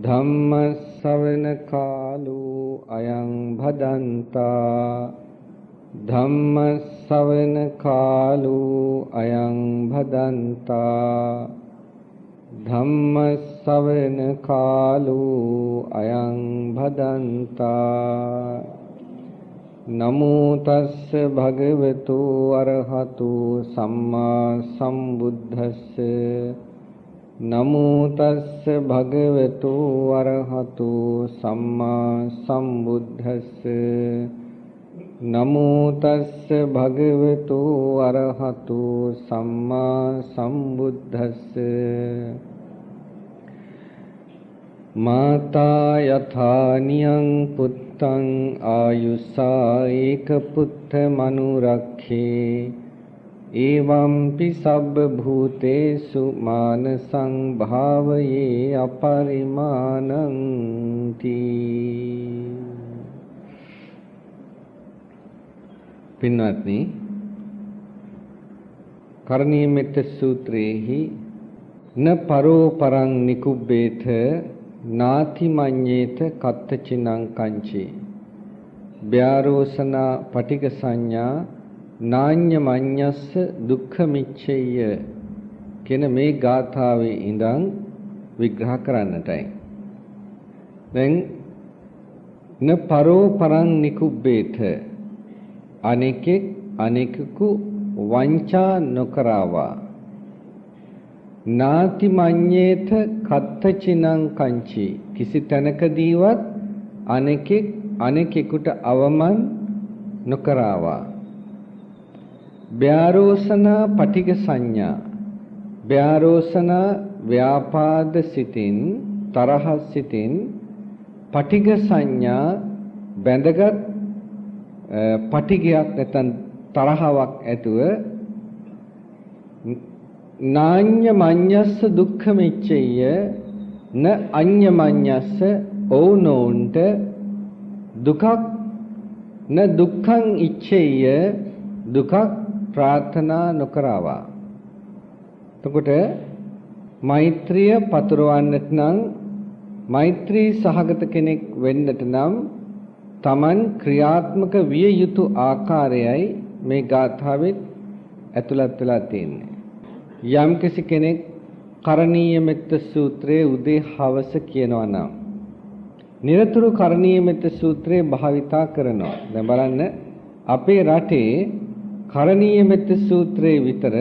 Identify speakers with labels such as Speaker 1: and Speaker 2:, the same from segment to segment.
Speaker 1: ධම්ම ශ්‍රවණ කාලෝ අයං භදන්තා ධම්ම ශ්‍රවණ කාලෝ අයං භදන්තා ධම්ම ශ්‍රවණ කාලෝ අයං භදන්තා නමෝ තස්ස භගවතු අරහතු සම්මා සම්බුද්දස්ස නමෝ තස්ස භගවතු අරහතු සම්මා සම්බුද්දස්ස නමෝ තස්ස භගවතු අරහතු සම්මා සම්බුද්දස්ස මාතා යථා නියං පුත්තං ආයුසා ඒක පුත්ත මනුරක්ඛේ එවම්පි සබ්බ භූතේසු මාන සංභාවයේ අපරිමානං තී. පින්වත්නි, කරණීය මෙත්ත සූත්‍රයේහි න පරෝ පරං නිකුබ්බේත නාති මඤ්ඤේත කත්තචිනං කංචි ව්‍යාරෝසනා පටික සංඥා නාඤ්ඤ මඤ්ඤස්ස දුක්ඛ මිච්ඡේය කියන මේ ගාථාවේ ඉඳන් විග්‍රහ කරන්නටයි. දැන් න පරෝ පරං නිකුබ්බේත අනෙකෙක් අනෙකෙකු වංචා නොකරවා නාති මඤ්ඤේත කත්තචිනං කංචි කිසි තැනකදීවත් අනෙකෙක් අනෙකෙකුට අවමන් නොකරවා ව්‍යාරෝසනා පටිඝ සංඥා ව්‍යාරෝසනා ව්‍යාපාද සිතින් තරහ සිතින් පටිඝ සංඥා බැඳගත් පටිඝයක් නැත්නම් තරහවක් ඇතුව නාඤ්ඤ මඤ්ඤස්ස දුක්ඛ මිච්ඡේය න අඤ්ඤ මඤ්ඤස්ස ඔවුනොවුන්ට දුකක් න දුක්ඛං ඉච්ඡේය දුකක් ප්‍රාර්ථනා නොකරවා. එතකොට මෛත්‍රිය පතුරවන්නට නම් මෛත්‍රී සහගත කෙනෙක් වෙන්නට නම් තමන් ක්‍රියාත්මක විය යුතු ආකාරයයි මේ ගාථාවෙත් ඇතුළත් වෙලා තියෙන්නේ. යම් කිසි කෙනෙක් කරණීය මෙත්ත සූත්‍රයේ උදේ හවස කියනවා නම් නිරතුරු කරණීය මෙත්ත සූත්‍රයේ භාවිතා කරනවා. දැන් බලන්න අපේ රටේ කරණීය මෙත්ත සූත්‍රයේ විතර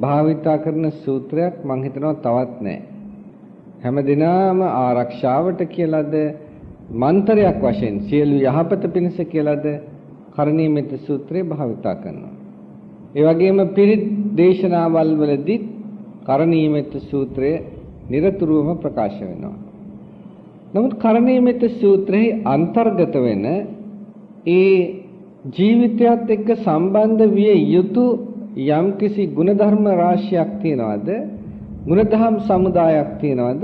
Speaker 1: භාවිතා කරන සූත්‍රයක් මං හිතනවා තවත් නෑ. හැම දිනම ආරක්ෂාවට කියලාද මන්ත්‍රයක් වශයෙන් සියලු යහපත පිණිස කියලාද කරණීය මෙත්ත සූත්‍රය භාවිතා කරනවා. ඒ වගේම පිරිත් දේශනාවල් වලදී කරණීය මෙත්ත සූත්‍රය නිරතුරුවම ප්‍රකාශ වෙනවා. නමුත් කරණීය මෙත්ත සූත්‍රයේ අන්තර්ගත වෙන ඒ ජීවිතයත් එක්ක සම්බන්ධ විය යුතු යම්කිසි ගුණධර්ම රාශියක් තියනවාද, ගුණධම් සමුදායක් තියනවාද,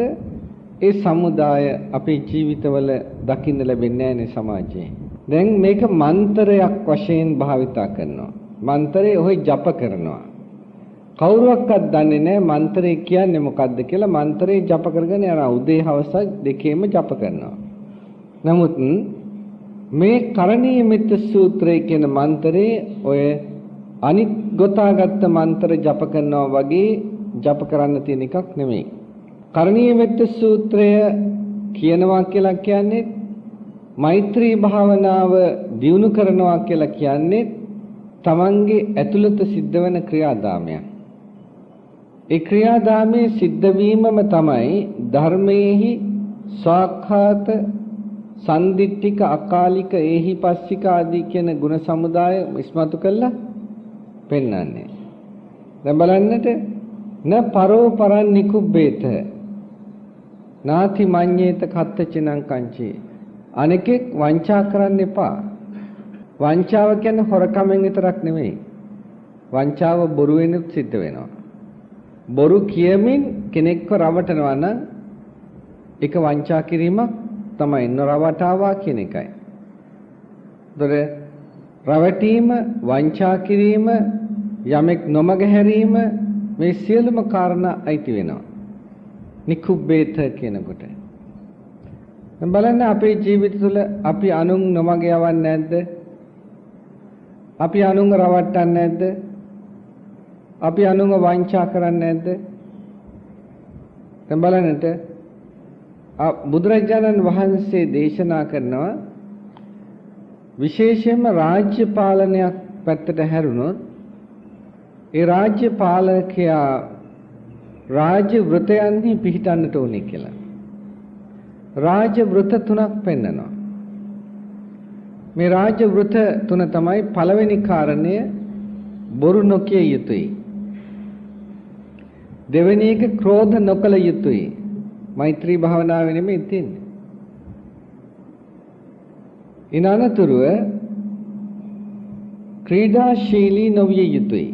Speaker 1: ඒ සමුදාය අපේ ජීවිතවල දකින්න ලැබෙන්නේ නැහැ නේ සමාජයේ. දැන් මේක මන්ත්‍රයක් වශයෙන් භාවිතා කරනවා. මන්ත්‍රේ ඔහි ජප කරනවා. කවුරුවක්වත් දන්නේ නැහැ මන්ත්‍රේ කියන්නේ මොකද්ද කියලා. මන්ත්‍රේ ජප කරගෙන යනවා. උදේ හවස දෙකේම ජප කරනවා. නමුත් මේ කරණීය මෙත්ත සූත්‍රය කියන මන්ත්‍රේ ඔය අනිත් ගොතාගත්ත මන්ත්‍ර ජප කරනවා වගේ ජප කරන්න තියෙන එකක් නෙමෙයි. කරණීය මෙත්ත සූත්‍රය කියනවා කියලා කියන්නේ මෛත්‍රී භාවනාව දියුණු කරනවා කියලා කියන්නේ තමන්ගේ ඇතුළත සිද්ධ වෙන ක්‍රියාදාමයක්. ඒ ක්‍රියාදාමයේ සිද්ධ වීමම තමයි ධර්මයේහි ස්වාක්ඛාත සන්දිට්ඨික අකාලික ඒහි පස්සික ආදී කියන ගුණ සමුදාය ඉස්මතු කළා පෙන්වන්නේ. දැන් බලන්නට න පරෝ පරන් නිකුබ්බේත නාති මඤ්ඤේත කත්තචිනං කංචි අනෙකෙක් වංචා කරන්න එපා. වංචාව කියන්නේ හොරකමෙන් විතරක් නෙමෙයි. වංචාව බොරු වෙනුත් සිද්ධ වෙනවා. බොරු කියමින් කෙනෙක්ව රවටනවා නම් ඒක වංචා කිරීමක් තමයි. නොරවටාවා කියන එකයි. ඒතර රවටීම, වංචා කිරීම, යමෙක් නොමග හැරීම මේ සියලුම කාරණා අයිති වෙනවා. නිකුබ්බේත කියනකොට. දැන් බලන්න අපේ ජීවිත තුළ අපි අනුන් නොමග යවන්නේ නැද්ද? අපි අනුන්ව රවට්ටන්නේ නැද්ද? අපි අනුන්ව වංචා කරන්නේ නැද්ද? දැන් බලන්නට බුදුරජාණන් වහන්සේ දේශනා කරනවා විශේෂයෙන්ම රාජ්‍ය පාලනයක් පැත්තට හැරුණොත් ඒ රාජ්‍ය පාලකයා රාජ්‍ය වෘතයන්හි පිහිටන්නට ඕනේ කියලා. රාජ්‍ය වෘත තුනක් පෙන්නනවා. මේ රාජ්‍ය වෘත තුන තමයි පළවෙනි කාරණය බොරු නොකිය යුතුයි. දෙවෙනි එක ක්‍රෝධ නොකළ යුතුයි. මෛත්‍රී භාවනාවේ නෙමෙයි තියෙන්නේ. ඉන් අනතුරුව ක්‍රීඩාශීලී නොවිය යුතුයි.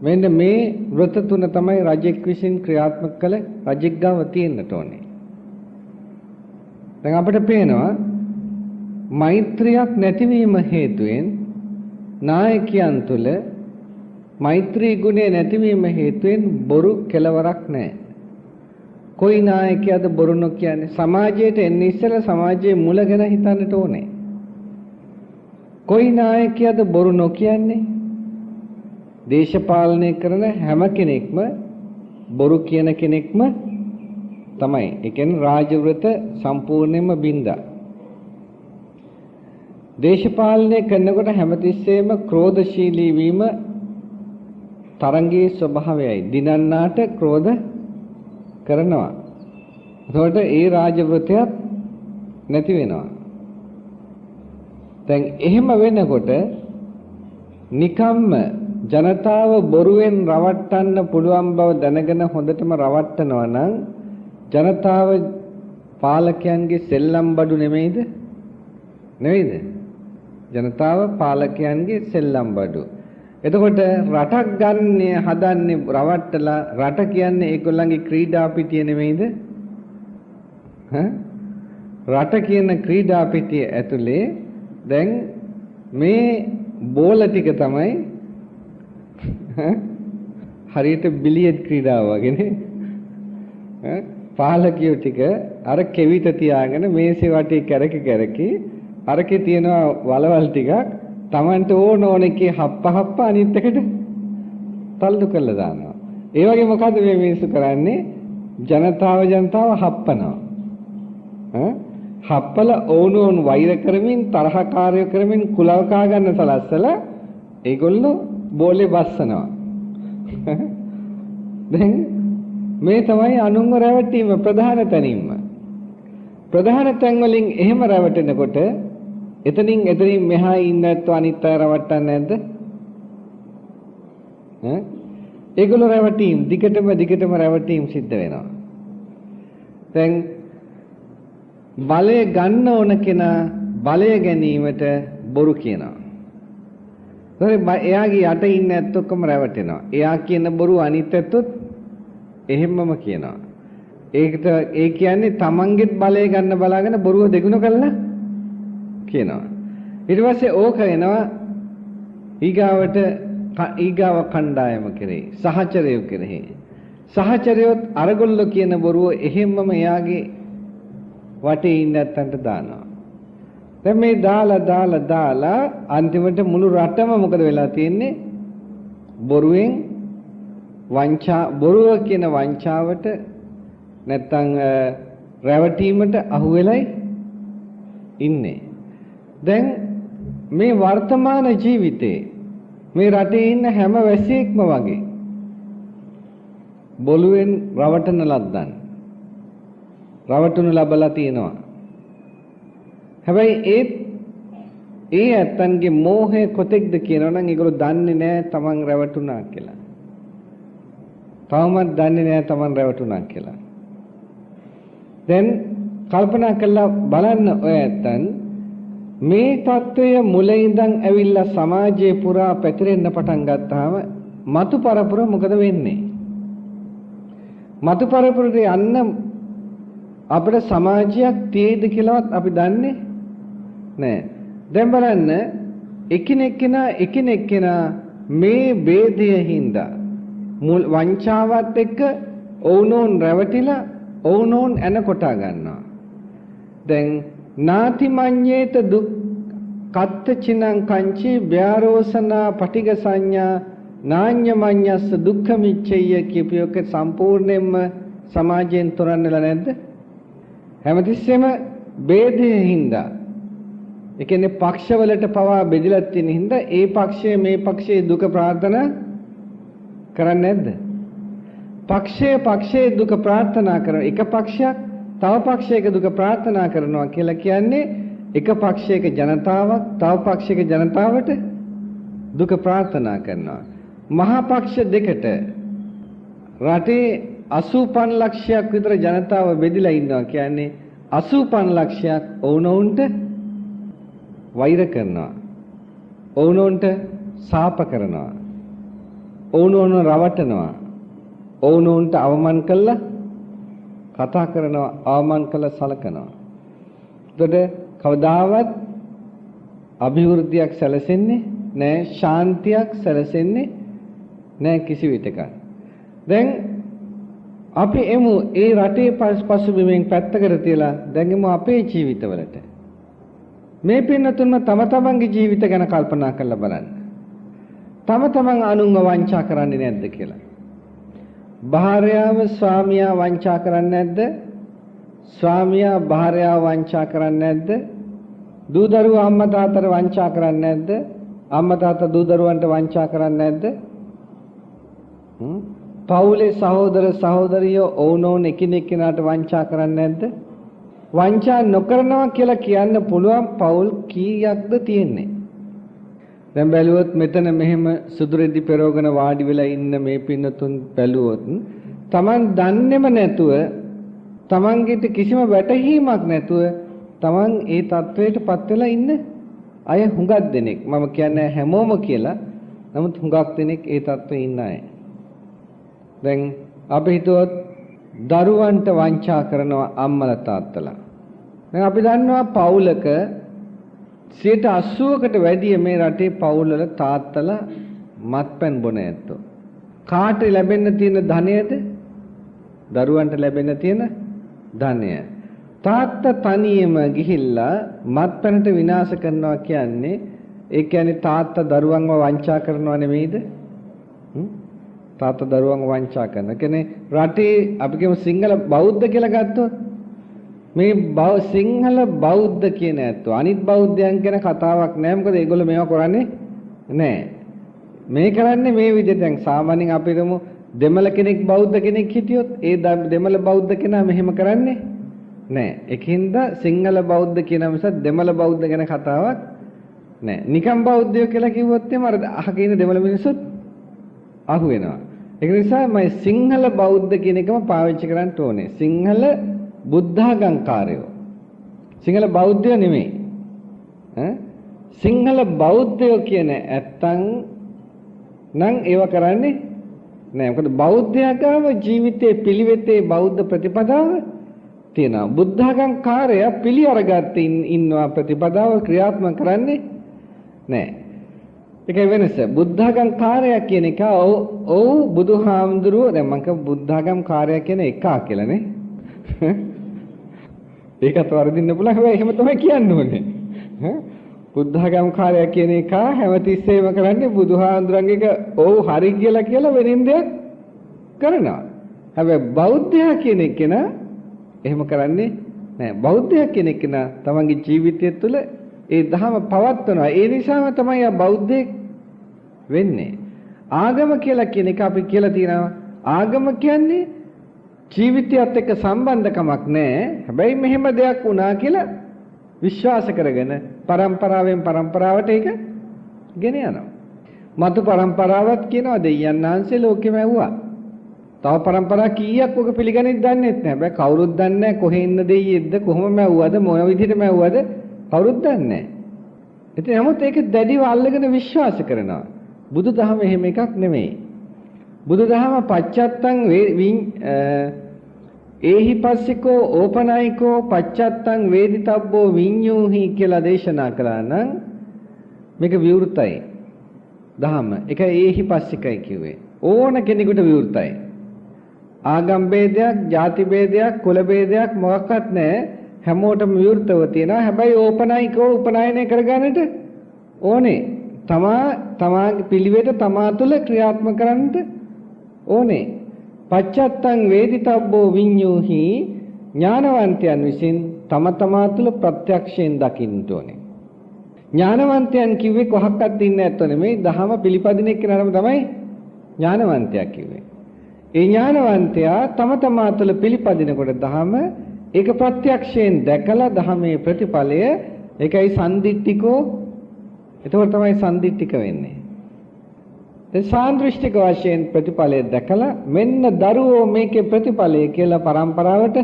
Speaker 1: මෙන්න මේ වෘත තුන තමයි රජෙක් විසින් ක්‍රියාත්මක කළ රජෙක් ගාව තියෙන්නට ඕනේ. දැන් අපිට පේනවා මෛත්‍රියක් නැතිවීම හේතුවෙන් නායකයන් තුළ මෛත්‍රී ගුණය නැතිවීම හේතුවෙන් බොරු කෙලවරක් නැහැ. කොයි නායකයාද බොරු නොකියන්නේ? සමාජයට එන්න ඉස්සෙල්ලා සමාජයේ මුල ගැන හිතන්නට ඕනේ. කොයි නායකයාද බොරු නොකියන්නේ? දේශපාලනය කරන හැම කෙනෙක්ම බොරු කියන කෙනෙක්ම තමයි. ඒ කියන්නේ රාජවෘත සම්පූර්ණයෙන්ම බින්දා. දේශපාලනය කරනකොට හැමතිස්සෙම ක්‍රෝධශීලී වීම තරංගයේ ස්වභාවයයි. දිනන්නාට ක්‍රෝධ කරනවා. එතකොට ඒ රාජවෘතයත් නැති වෙනවා. දැන් එහෙම වෙනකොට නිකම්ම ජනතාව බොරුවෙන් රවට්ටන්න පුළුවන් බව දැනගෙන හොඳටම රවට්ටනවා නම් ජනතාව පාලකයන්ගේ සෙල්ලම් බඩු නෙමෙයිද? නෙවෙයිද? ජනතාව පාලකයන්ගේ සෙල්ලම් බඩු. එතකොට රටක් ගන්න හදන්නේ රවට්ටලා රට කියන්නේ ඒගොල්ලන්ගේ ක්‍රීඩා පිටිය නෙමෙයිද? ඈ රට කියන ක්‍රීඩා පිටිය ඇතුලේ දැන් මේ බෝල ටික තමයි හරියට බිලියඩ් ක්‍රීඩාව වගේ නේ. ඈ පාලකයෝ ටික අර කෙවිත තියාගෙන මේසේ වටේ කැරකි කැරකි අරකේ තියෙනවා වලවල් ටිකක් Tamanට ඕන ඕන එකේ හප්ප හප්ප අනිත් එකට තල්ලු කරලා දානවා. ඒ වගේ මොකද මේ මිනිස්සු කරන්නේ? ජනතාව ජනතාව හප්පනවා. ඈ හප්පල ඕන ඕන වෛර කරමින් තරහකාරය කරමින් කුලල් කා ගන්න සලස්සලා ඒගොල්ලෝ බෝලේ බස්සනවා. දැන් මේ තමයි අනුන්ව රැවටීම ප්‍රධාන තැනින්ම. ප්‍රධාන තැන් වලින් එහෙම රැවටෙනකොට එතනින් එතනින් මෙහා ඉන්න ඇත්තෝ අනිත් අය රවට්ටන්නේ නැද්ද? ඈ ඒගොල්ලෝ රැවටීම් දිගටම දිගටම රැවටීම් සිද්ධ වෙනවා. දැන් බලය ගන්න ඕන කෙනා බලය ගැනීමට බොරු කියනවා. ඒතකොට එයාගේ යට ඉන්න ඇත්තෝ ඔක්කොම රැවටෙනවා. එයා කියන බොරු අනිත් ඇත්තොත් එහෙම්මම කියනවා. ඒකට ඒ කියන්නේ තමන්ගේත් බලය ගන්න බලාගෙන බොරුව දෙගුණ කළා කියනවා. ඊට පස්සේ ඕක එනවා ඊගාවට ඊගාව කණ්ඩායම කෙරෙහි සහචරයෝ කෙරෙහි. සහචරයොත් අරගොල්ලෝ කියන බොරුව එහෙම්මම එයාගේ වටේ ඉන්න ඇත්තන්ට දානවා. දැන් මේ දාලා දාලා දාලා අන්තිමට මුළු රටම මොකද වෙලා තියෙන්නේ? බොරුවෙන් වංචා බොරුව කියන වංචාවට නැත්තම් රැවටීමට අහු වෙලයි ඉන්නේ. දැන් මේ වර්තමාන ජීවිතේ මේ රටේ ඉන්න හැම වැසියෙක්ම වගේ බොළුවෙන් රවටන ලද්දන් රවටනු ලබලා තියෙනවා. හැබැයි ඒත් ඒ ඇත්තන්ගේ මෝහය කොතෙක්ද කියනවා නම් ඒගොල්ලෝ දන්නේ නෑ තමන් රැවටුණා කියලා. තවමත් දන්නේ නෑ තමන් රැවටුණා කියලා. දැන් කල්පනා කරලා බලන්න ඔය ඇත්තන් මේ తত্ত্বය මුල ඉඳන් ඇවිල්ලා සමාජයේ පුරා පැතිරෙන්න පටන් ගත්තාම මතු පරපුර මොකද වෙන්නේ? මතු පරපුරට යන්න අපිට සමාජයක් තියෙයිද කියලාවත් අපි දන්නේ නෑ. දැන් බලන්න එකිනෙක කෙනා එකිනෙක කෙනා මේ ભેදය හින්දා වංචාවත් එක්ක ඔවුනොවුන් රැවටිලා ඔවුනොවුන් ඇන කොටා ගන්නවා. දැන් නාති මඤ්ඤේත දුක් කත්ත චිනං කංචි ව්‍යාරෝසනා පටිඝ සංඥා නාඤ්ඤ මඤ්ඤස්ස දුක්ඛ මිච්ඡය කියපියොක සම්පූර්ණයෙන්ම සමාජයෙන් තොරන් වෙලා නැද්ද? හැමතිස්සෙම ભેදයෙන් හින්දා, ඒ කියන්නේ පක්ෂවලට පවා බෙදලා තියෙන හින්දා ඒ පක්ෂය මේ පක්ෂයේ දුක ප්‍රාර්ථනා කරන්නේ නැද්ද? පක්ෂය පක්ෂයේ දුක ප්‍රාර්ථනා කරන එක පක්ෂයක් තව පක්ෂයක දුක ප්‍රාර්ථනා කරනවා කියලා කියන්නේ එක පක්ෂයක ජනතාවක් තව පක්ෂයක ජනතාවට දුක ප්‍රාර්ථනා කරනවා. මහා පක්ෂ දෙකට රටේ 85 ලක්ෂයක් විතර ජනතාව බෙදිලා ඉන්නවා කියන්නේ 85 ලක්ෂයක් ඔවුනොවුන්ට වෛර කරනවා, ඔවුනොවුන්ට සාප කරනවා, ඔවුනොවුන් රවටනවා, ඔවුනොවුන්ට අවමන් කළා කතා කරනවා, අවමන් කළා සලකනවා. එතකොට කවදාවත් අභිවෘද්ධියක් සැලසෙන්නේ නෑ, ශාන්තියක් සැලසෙන්නේ නෑ කිසි විටක. දැන් අපි එමු ඒ රටේ පසුබිමෙන් පැත්තකට තියලා දැන් එමු අපේ ජීවිතවලට. මේ පින්නතුන්ම තම තමන්ගේ ජීවිත ගැන කල්පනා කරලා බලන්න. තම තමන් අනුන්ව වංචා කරන්නේ නැද්ද කියලා. භාර්යාව ස්වාමියා වංචා කරන්නේ නැද්ද? ස්වාමියා භාර්යාව වංචා කරන්නේ නැද්ද? දූ දරුවෝ අම්මා තාත්තට වංචා කරන්නේ නැද්ද? අම්මා තාත්තා දූ දරුවන්ට වංචා කරන්නේ නැද්ද? පවුලේ සහෝදර සහෝදරියෝ ඔවුනොවුන් එකිනෙක කෙනාට වංචා කරන්නේ නැද්ද? වංචා නොකරනවා කියලා කියන්න පුළුවන් පවුල් කීයක්ද තියෙන්නේ? දැන් බැලුවොත් මෙතන මෙහෙම සුදු රෙදි පෙරවගෙන වාඩි වෙලා ඉන්න මේ පින්නතුන් බැලුවොත් තමන් දන්නේම නැතුව, තමන්ගෙට කිසිම වැටහීමක් නැතුව තමන් ඒ තත්වයට පත් වෙලා ඉන්න අය හුඟක් දෙනෙක්. මම කියන්නේ හැමෝම කියලා. නමුත් හුඟක් දෙනෙක් ඒ තත්ත්වයේ ඉන්න අය. දැන් අපි හිතුවොත් දරුවන්ට වංචා කරනවා අම්මලා තාත්තලා. දැන් අපි දන්නවා පවුලක 80%කට වැඩිය මේ රටේ පවුල්වල තාත්තලා මත්පැන් බොන ඇත්තෝ. කාට ලැබෙන්න තියෙන ධනයද? දරුවන්ට ලැබෙන්න තියෙන ධනය. තාත්තා තනියම ගිහිල්ලා මත්පැනට විනාශ කරනවා කියන්නේ, ඒ කියන්නේ තාත්තා දරුවන්ව වංචා කරනවා නෙමෙයිද? තාත්තා දරුවන්ව වංචා කරනවා. ඒ කියන්නේ රටේ අපි කියමු සිංහල බෞද්ධ කියලා ගත්තොත් මේ සිංහල බෞද්ධ කියන ඇත්තෝ අනිත් බෞද්ධයන් ගැන කතාවක් නෑ. මොකද ඒගොල්ලෝ මේවා කරන්නේ නෑ. මේ කරන්නේ මේ විදිහට. දැන් සාමාන්‍යයෙන් අපි හිතමු දෙමළ කෙනෙක් බෞද්ධ කෙනෙක් හිටියොත් ඒ දෙමළ බෞද්ධ කෙනා මෙහෙම කරන්නේ නෑ. ඒකින්ද සිංහල බෞද්ධ කියන මිසක් දෙමළ බෞද්ධ ගැන කතාවක් නෑ. නිකම් බෞද්ධයෝ කියලා කිව්වොත් එimhe අර අහක ඉන්න දෙමළ මිනිස්සුත් අහු වෙනවා. ඒක නිසා මම සිංහල බෞද්ධ කියන එකම පාවිච්චි කරන්න ඕනේ. සිංහල බුද්ධාගම්කාරයෝ. සිංහල බෞද්ධයෝ නෙමෙයි. ඈ සිංහල බෞද්ධයෝ කියන ඇත්තන් නම් ඒව කරන්නේ නෑ. මොකද බෞද්ධයා ගාව ජීවිතයේ පිළිවෙතේ බෞද්ධ ප්‍රතිපදාව තියෙනවා. බුද්ධාගම්කාරයා පිළි අරගත්ත ඉන්නවා ප්‍රතිපදාව ක්‍රියාත්මක කරන්නේ නෑ. ඒකයි වෙනස. බුද්ධාගම්කාරයා කියන එක ඔව් බුදුහාමුදුරුවෝ දැන් මං කියව බුද්ධාගම්කාරයා කියන එකා කියලානේ. ඒකත් වරදින්න පුළුවන්. හැබැයි එහෙම තමයි කියන්න ඕනේ. බුද්ධාගම්කාරයා කියන එක හැමතිස්සෙම කරන්නේ බුදුහාමුදුරන්ගේ එක ඔව් හරි කියලා කියලා වෙනින් දෙයක් කරනවා. හැබැයි බෞද්ධයා කියන එකන එහෙම කරන්නේ නෑ. බෞද්ධයා කියන එකන තමන්ගේ ජීවිතය තුළ ඒ ධහම පවත්වනවා. ඒ නිසාම තමයි ආ බෞද්ධයෙක් වෙන්නේ. ආගම කියලා කියන එක අපි කියලා තියෙනවා. ආගම කියන්නේ ජීවිතයත් එක්ක සම්බන්ධකමක් නෑ. හැබැයි මෙහෙම දෙයක් වුණා කියලා විශ්වාස කරගෙන පරම්පරාවෙන් පරම්පරාවට ඒක ගෙන යනවා. මතු පරම්පරාවත් කියනවා දෙයයන් වහන්සේ ලෝකෙම ඇව්වා. තව පරම්පරා කීයක් ඔක පිළිගන්නේ දන්නේත් නෑ. හැබැයි කවුරුත් දන්නේ නෑ කොහේ ඉන්න දෙයියෙක්ද, කොහොම මැව්වද, මොන විදිහට මැව්වද කවුරුත් දන්නේ නෑ. ඉතින් නමුත් ඒක දැඩිව අල්ලගෙන විශ්වාස කරනවා. බුදුදහම එහෙම එකක් නෙමෙයි. බුදුදහම පච්චත්තං ඒහි පස්සිකෝ ඕපනයිකෝ පච්චත්තං වේදිතබ්බෝ විඤ්ඤූහි කියලා දේශනා කළා නම් මේක විවෘතයි. දහම. ඒක ඒහි පස්සිකයි කිව්වේ. ඕන කෙනෙකුට විවෘතයි. ආගම් ભેදයක්, ජාති ભેදයක්, කුල ભેදයක් මොකක්වත් නැහැ. හැමෝටම විවෘතව තියෙනවා. හැබැයි ඕපනයිකව උපනයනය කරගන්නට ඕනේ. තමා තමාගේ පිළිවෙත තමා තුළ ක්‍රියාත්මක කරන්නට ඕනේ. පච්චත්තං වේදිතබ්බෝ විඤ්ඤූහි ඥානවන්තයන් විසින් තම තමා තුළ ප්‍රත්‍යක්ෂයෙන් දකින්න ඕනේ. ඥානවන්තයන් කිව්වේ කොහක්වත් ඉන්නේ නැත්තෝ නෙමෙයි, දහම පිළිපදින එක්කනම තමයි ඥානවන්තයා කිව්වේ. ඒ ඥානවන්තයා තම තමා තුළ පිළිපදිනකොට දහම ඒක ප්‍රත්‍යක්ෂයෙන් දැකලා දහමේ ප්‍රතිඵලය, ඒකයි සන්දිට්ඨිකෝ. එතකොට තමයි සන්දිට්ඨික වෙන්නේ. දැන් සාන්දෘෂ්ටික වශයෙන් ප්‍රතිඵලය දැකලා මෙන්න දරුවෝ මේකේ ප්‍රතිඵලය කියලා පරම්පරාවට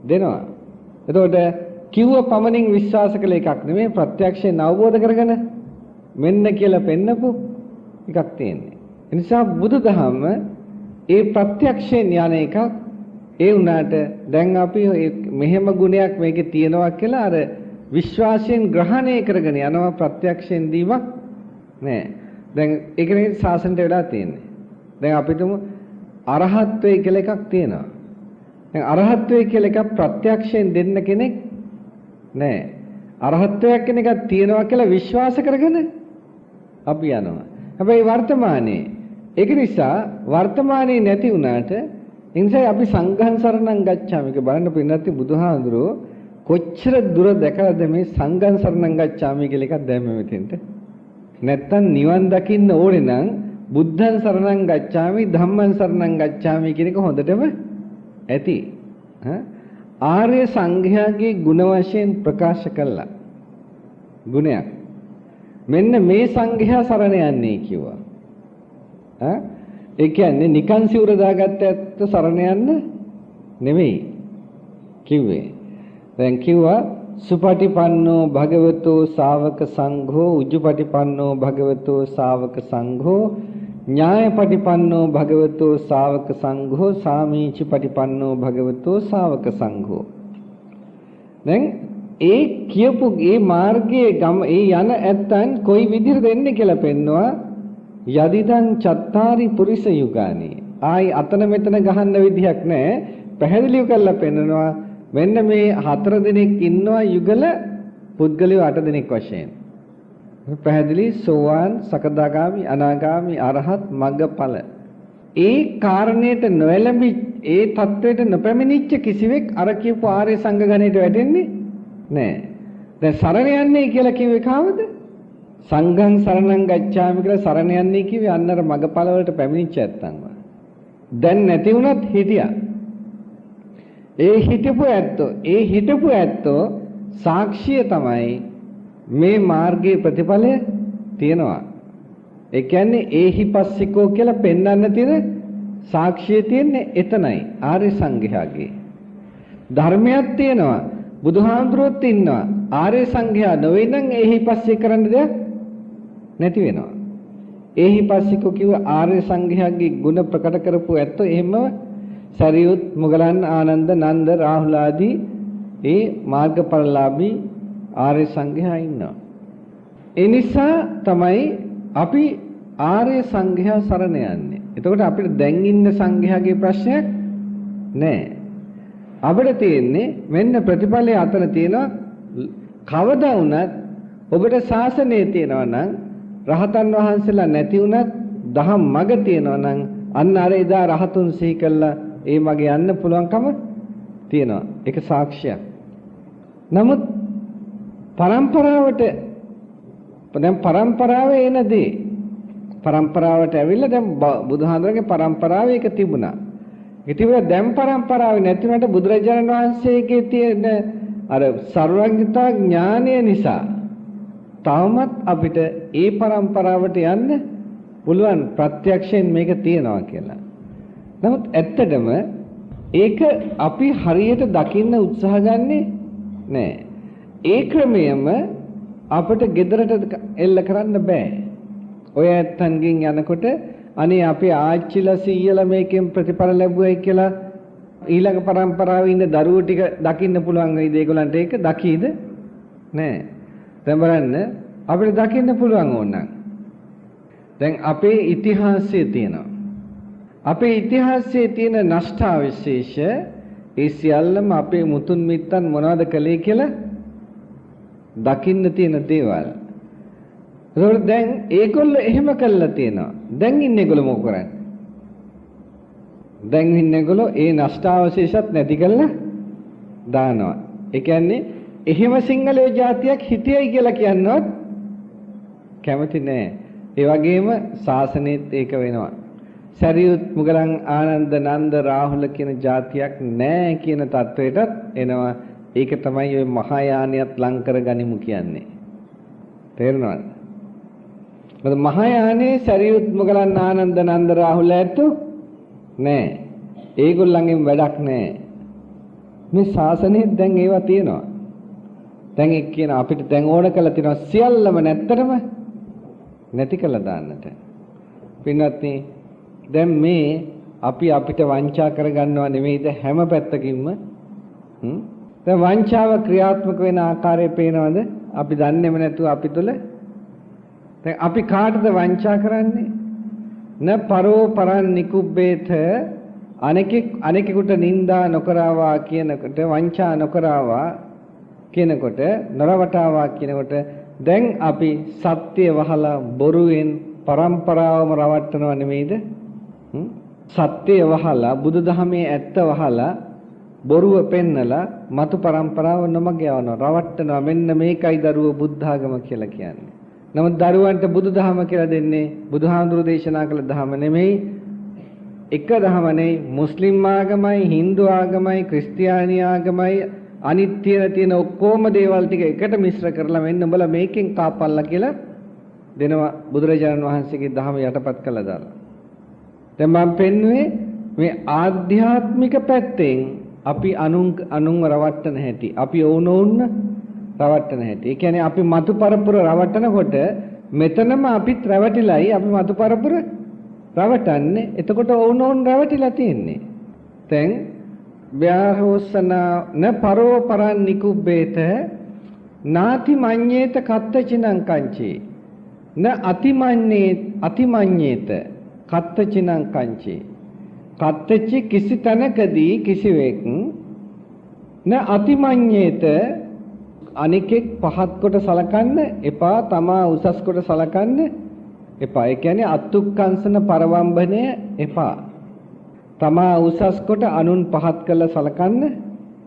Speaker 1: දෙනවා. එතකොට කිව්ව පමණින් විශ්වාස කළ එකක් නෙමෙයි, ප්‍රත්‍යක්ෂයෙන් අවබෝධ කරගෙන මෙන්න කියලා පෙන්නපු එකක් තියෙන්නේ. ඒ නිසා බුදුදහම ඒ ප්‍රත්‍යක්ෂයෙන් යන එකක්. ඒ වුණාට දැන් අපි මෙහෙම ගුණයක් මේකේ තියෙනවා කියලා අර විශ්වාසයෙන් ග්‍රහණය කරගෙන යනවා, ප්‍රත්‍යක්ෂයෙන් දීමක් නෑ. දැන් ඒක නේ සාසනයට වෙලා තියෙන්නේ. දැන් අපි තුමු අරහත්ත්වයේ කියලා එකක් තියෙනවා. දැන් අරහත්ත්වයේ කියලා එකක් ප්‍රත්‍යක්ෂයෙන් දෙන්න කෙනෙක් නෑ. අරහත්ත්වයක් කියන එකක් තියෙනවා කියලා විශ්වාස කරගෙන අපි යනවා. හැබැයි වර්තමානයේ ඒක නිසා වර්තමානයේ නැති වුණාට ඒ නිසා අපි සංඝං සරණං ගච්ඡාමි කියලා බලන්න පින්නත් බුදුහාඳුරෝ කොච්චර දුර දැකලාද මේ සංඝං සරණං ගච්ඡාමි කියලා එකක් දැම්මේ මෙතෙන්ට. නැත්තම් නිවන් දකින්න ඕනේ නම් බුද්ධං සරණං ගච්ඡාමි ධම්මං සරණං ගච්ඡාමි කියන එක හොඳටම ඇති. ආර්ය සංඝයාගේ ගුණ වශයෙන් ප්‍රකාශ කළා ගුණයක්. මෙන්න මේ සංඝයා සරණ යන්නේ කිව්වා. ඒ කියන්නේ නිකන් සිවුර දාගත්ත ඇත්ත සරණ යන්න නෙමෙයි කිව්වේ. දැන් කිව්වා සුපටිපන්නෝ භගවතෝ ශාවක සංඝෝ උජුපටිපන්නෝ භගවතෝ ශාවක සංඝෝ ඥායපටිපන්නෝ භගවතෝ ශාවක සංඝෝ සාමීචිපටිපන්නෝ භගවතෝ ශාවක සංඝෝ. දැන් ඒ කියපු ඒ මාර්ගයේ ගම ඒ යන ඇත්තන් කොයි විදිහට එන්නේ කියලා පෙන්නවා. යදිදං චත්තාරි පුරිස යුගානි. ආයි අතන මෙතන ගහන්න විදිහක් නැහැ. පැහැදිලිව කරලා පෙන්නනවා මෙන්න මේ 4 දෙනෙක් ඉන්නවා යුගල පුද්ගලයෝ 8 දෙනෙක් වශයෙන්. පැහැදිලි සෝවාන්, සකදාගාමි, අනාගාමි, අරහත්, මග්ගඵල. ඒ කාරණයට නොඇලඹි ඒ தത്വයට නොපැමිණිච්ච කිසිවෙක් අර කියපු ආර්ය සංඝ ගණයට වැටෙන්නේ නැහැ. දැන් සරණ යන්නේ කියලා කිව්වේ කාවද? සංඝං සරණං ගච්ඡාමි කියලා සරණ යන්නේ කිව්වේ අන්න අර මග්ගඵල වලට පැමිණිච්ච ඇත්තන්ව. දැන් නැති වුණත් හිටියා. ඒ හිටපු ඇත්තෝ සාක්ෂිය තමයි මේ මාර්ගයේ ප්‍රතිඵලය තියෙනවා. ඒ කියන්නේ ඒහිපස්සිකෝ කියලා පෙන්වන්න තියෙන සාක්ෂිය තියෙන්නේ එතනයි, ආර්ය සංඝයාගේ. ධර්මයක් තියෙනවා, බුදුහාමුදුරුවොත් ඉන්නවා. ආර්ය සංඝයා නොවේ නම් ඒහිපස්සික කරන්න දෙයක් නැති වෙනවා. ඒහිපස්සිකෝ කිව්ව ආර්ය සංඝයාගේ ගුණ ප්‍රකට කරපු ඇත්තෝ එහෙම සරියුත්, මුගලන්, ආනන්ද, නන්ද, රාහුල ආදී ඒ මාර්ගඵලලාභී ආර්ය සංඝයා ඉන්නවා. ඒ නිසා තමයි අපි ආර්ය සංඝයා සරණ යන්නේ. එතකොට අපිට දැන් ඉන්න සංඝයාගේ ප්‍රශ්නයක් නෑ. අපිට තියෙන්නේ මෙන්න ප්‍රතිඵලයේ අතන තියෙනවා. කවදා වුණත් ඔබට ශාසනය තියෙනවා නම්, රහතන් වහන්සේලා නැති වුණත් දහම් මඟ තියෙනවා නම් අන්න අර එදා රහතුන් සිහි කළා ඒ මගේ යන්න පුළුවන්කම තියෙනවා. ඒක සාක්ෂියක්. නමුත් පරම්පරාවට දැන් පරම්පරාවේ එන දේ පරම්පරාවට ඇවිල්ලා දැන් බුදුහාමුදුරන්ගේ පරම්පරාවේ ඒක තිබුණා. ඒක තිබුණා. දැන් පරම්පරාවේ නැති වුණාට බුදුරජාණන් වහන්සේගේ තියෙන අර සර්වඥතා ඥානය නිසා තවමත් අපිට ඒ පරම්පරාවට යන්න පුළුවන් ප්‍රත්‍යක්ෂයෙන් මේක තියෙනවා කියලා. නමුත් ඇත්තටම ඒක අපි හරියට දකින්න උත්සාහ ගන්නෙ නෑ. ඒ ක්‍රමයම අපිට ගෙදරට එල්ල කරන්න බෑ. ඔය ඇත්තන්ගෙන් යනකොට අනේ අපේ ආච්චිලා සීයලා මේකෙන් ප්‍රතිඵල ලැබුවයි කියලා ඊළඟ පරම්පරාවේ ඉන්න දරුවෝ ටික දකින්න පුළුවන් වෙයිද ඒගොල්ලන්ට? ඒක දකීද? නෑ. දැන් බලන්න අපිට දකින්න පුළුවන් ඕනනම්. දැන් අපේ ඉතිහාසයේ තියෙනවා. අපේ ඉතිහාසයේ තියෙන නෂ්ටාවශේෂ ඒ සියල්ලම අපේ මුතුන් මිත්තන් මොනවද කළේ කියලා දකින්න තියෙන දේවල්. ඒකෝට දැන් ඒගොල්ලෝ එහෙම කළා තියෙනවා. දැන් ඉන්නේ ඒගොල්ලෝ මොකෝ කරන්නේ? දැන් ඉන්නේ ඒගොල්ලෝ ඒ නෂ්ටාවශේෂත් නැති කරලා දානවා. ඒ කියන්නේ එහෙම සිංහලයෝ ජාතියක් හිටියයි කියලා කියන්නවත් කැමති නෑ. ඒ වගේම ශාසනයේත් ඒක වෙනවා. සරියුත් මුගලන් ආනන්ද නන්ද රාහුල කියන ජාතියක් නෑ කියන තත්වයටත් එනවා. ඒක තමයි ඔය මහායානියත් ලං කරගනිමු කියන්නේ. තේරෙනවද? මොකද මහායානයේ සරියුත් මුගලන් ආනන්ද නන්ද රාහුල ඇත්තෝ නෑ. ඒගොල්ලන්ගෙන් වැඩක් නෑ. මේ ශාසනයෙත් දැන් ඒවා තියෙනවා. දැන් එක් කියන අපිට දැන් ඕන කරලා තියෙනවා සියල්ලම නැත්තටම නැති කරලා දාන්නට. පින්වත්නි, දැන් මේ අපි අපිට වංචා කරගන්නවා නෙමෙයිද හැම පැත්තකින්ම? දැන් වංචාව ක්‍රියාත්මක වෙන ආකාරය පේනවද? අපි දන්නේම නැතුව අපි තුල. දැන් අපි කාටද වංචා කරන්නේ? න පරෝ පරන් නිකුබ්බේත, අනෙකෙක් අනෙකෙකුට නිന്ദා නොකරවා කියනකොට, වංචා නොකරවා කියනකොට, නොරවටාවා කියනකොට, දැන් අපි සත්‍ය වහලා බොරුවෙන් පරම්පරාවම රවට්ටනව නෙමෙයිද? සත්‍ය වහලා, බුදුදහමේ ඇත්ත වහලා, බොරුව පෙන්නලා මතු පරම්පරාව නොමග යවනවා, රවට්ටනවා. මෙන්න මේකයි දරුවෝ බුද්ධාගම කියලා කියන්නේ. නමුත් දරුවන්ට බුදුදහම කියලා දෙන්නේ බුදුහාමුදුරු දේශනා කළ දහම නෙමෙයි. එක දහම නෙයි, මුස්ලිම් ආගමයි, හින්දු ආගමයි, ක්‍රිස්තියානි ආගමයි, අනිත් තියෙන ඔක්කොම දේවල් ටික එකට මිශ්‍ර කරලා මෙන්න උඹලා මේකෙන් කාපල්ලා කියලා දෙනවා බුදුරජාණන් වහන්සේගේ දහම යටපත් කළා දාලා. දැන් මම පෙන්නුවේ මේ ආධ්‍යාත්මික පැත්තෙන් අපි අනුන්ව රවට්ටන හැටි, අපි ඔවුනොවුන් රවට්ටන හැටි. ඒ කියන්නේ අපි මතු පරපුර රවට්ටනකොට මෙතනම අපිත් රැවටිලයි අපි මතු පරපුර රවටන්නේ. එතකොට ඔවුනොවුන් රැවටිලා තියෙන්නේ. දැන් ව්‍යාහෝසන න පරෝ පරන් නිකුබ්බේත නාති මඤ්ඤේත කත්තචිනං කංචේ න අතිමඤ්ඤේ අතිමඤ්ඤේත කත්තචිනං කංචේ. කත්තචි කිසි තැනකදී කිසිවෙක් න අතිමඤ්ඤේත, අනිකෙක් පහත් කොට සලකන්න එපා, තමා උසස් කොට සලකන්න එපා. ඒ කියන්නේ අත්ුක්කංශන පරවම්බනය එපා. තමා උසස් කොට අනුන් පහත් කරලා සලකන්න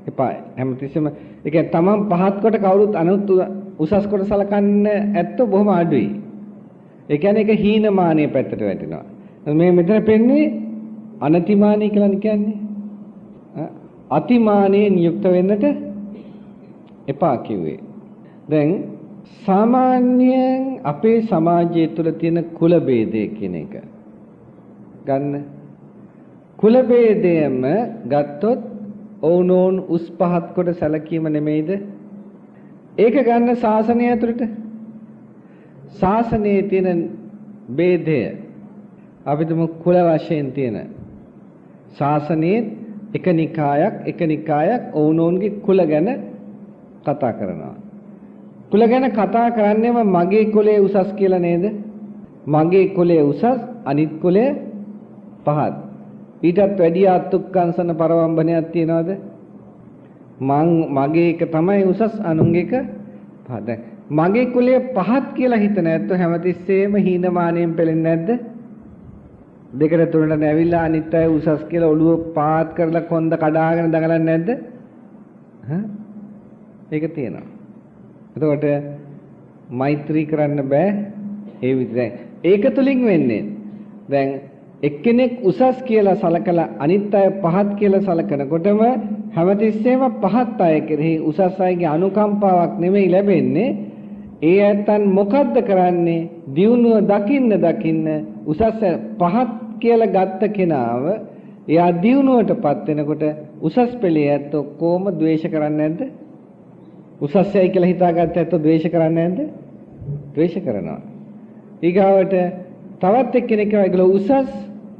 Speaker 1: එපා. හැමතිස්සෙම ඒ කියන්නේ තමන් පහත් කොට කවුරුත් අනුත් උසස් කොට සලකන්න ඇත්තෝ බොහොම අඩුයි. ඒ කියන්නේ ඒක හීනමානයේ පැත්තට වැටෙනවා. මේ මෙතන පෙන්නේ අනතිමානී කියලා කියන්නේ. අතිමානයේ නියුක්ත වෙන්නට එපා කිව්වේ. දැන් සාමාන්‍යයෙන් අපේ සමාජය තුළ තියෙන කුල භේදය කියන එක ගන්න. කුල භේදයම ගත්තොත් ඔවුනොවුන් උස් පහත් කොට සැලකීම නෙමෙයිද? ඒක ගන්න ශාසනය ඇතුළට. ශාසනයේ තියෙන භේදය අපි තුමු කුල වශයෙන් තියෙන ශාසනයේ එක නිකායක් එක නිකායක් ඔවුනොවුන්ගේ කුල ගැන කතා කරනවා. කුල ගැන කතා කරන්නේම මගේ කුලය උසස් කියලා නේද? මගේ කුලය උසස්, අනිත් කුලය පහත්. ඊටත් වැඩිය අත්ුක්කංශන පරවම්බනයක් තියනවද? මං මගේ එක තමයි උසස්, අනුන්ගේ එක පහත්. දැන් මගේ කුලය පහත් කියලා හිතන ඇත්තෝ හැමතිස්සෙම හීනමානයෙන් පෙලෙන්නේ නැද්ද? දෙකට තුනට නැවිලා අනිත් අය උසස් කියලා ඔළුව පාත් කරලා කොන්ද කඩාගෙන දඟලන්නේ නැද්ද? හා, ඒක තියෙනවා. එතකොට මෛත්‍රී කරන්න බෑ ඒ විදිහට. ඒක තුලින් වෙන්නේ දැන් එක්කෙනෙක් උසස් කියලා සලකලා අනිත් අය පහත් කියලා සලකනකොටම හැමතිස්සෙම පහත් අය කෙරෙහි උසස් අයගේ අනුකම්පාවක් නෙමෙයි ලැබෙන්නේ. ඒ ඇත්තන් මොකද්ද කරන්නේ? දියුණුව දකින්න දකින්න උසස් පහත් කියලා ගත්ත කෙනාව එයා දියුණුවටපත් වෙනකොට උසස් පෙළේ ඇත්ත ඔක්කොම ද්වේෂ කරන්නේ නැද්ද? උසස් යයි කියලා හිතාගත්ත ඇත්තෝ ද්වේෂ කරන්නේ නැද්ද? ද්වේෂ කරනවා. ඊගාවට තවත් එක්කෙනෙක් කියනවා ඒගොල්ලෝ උසස්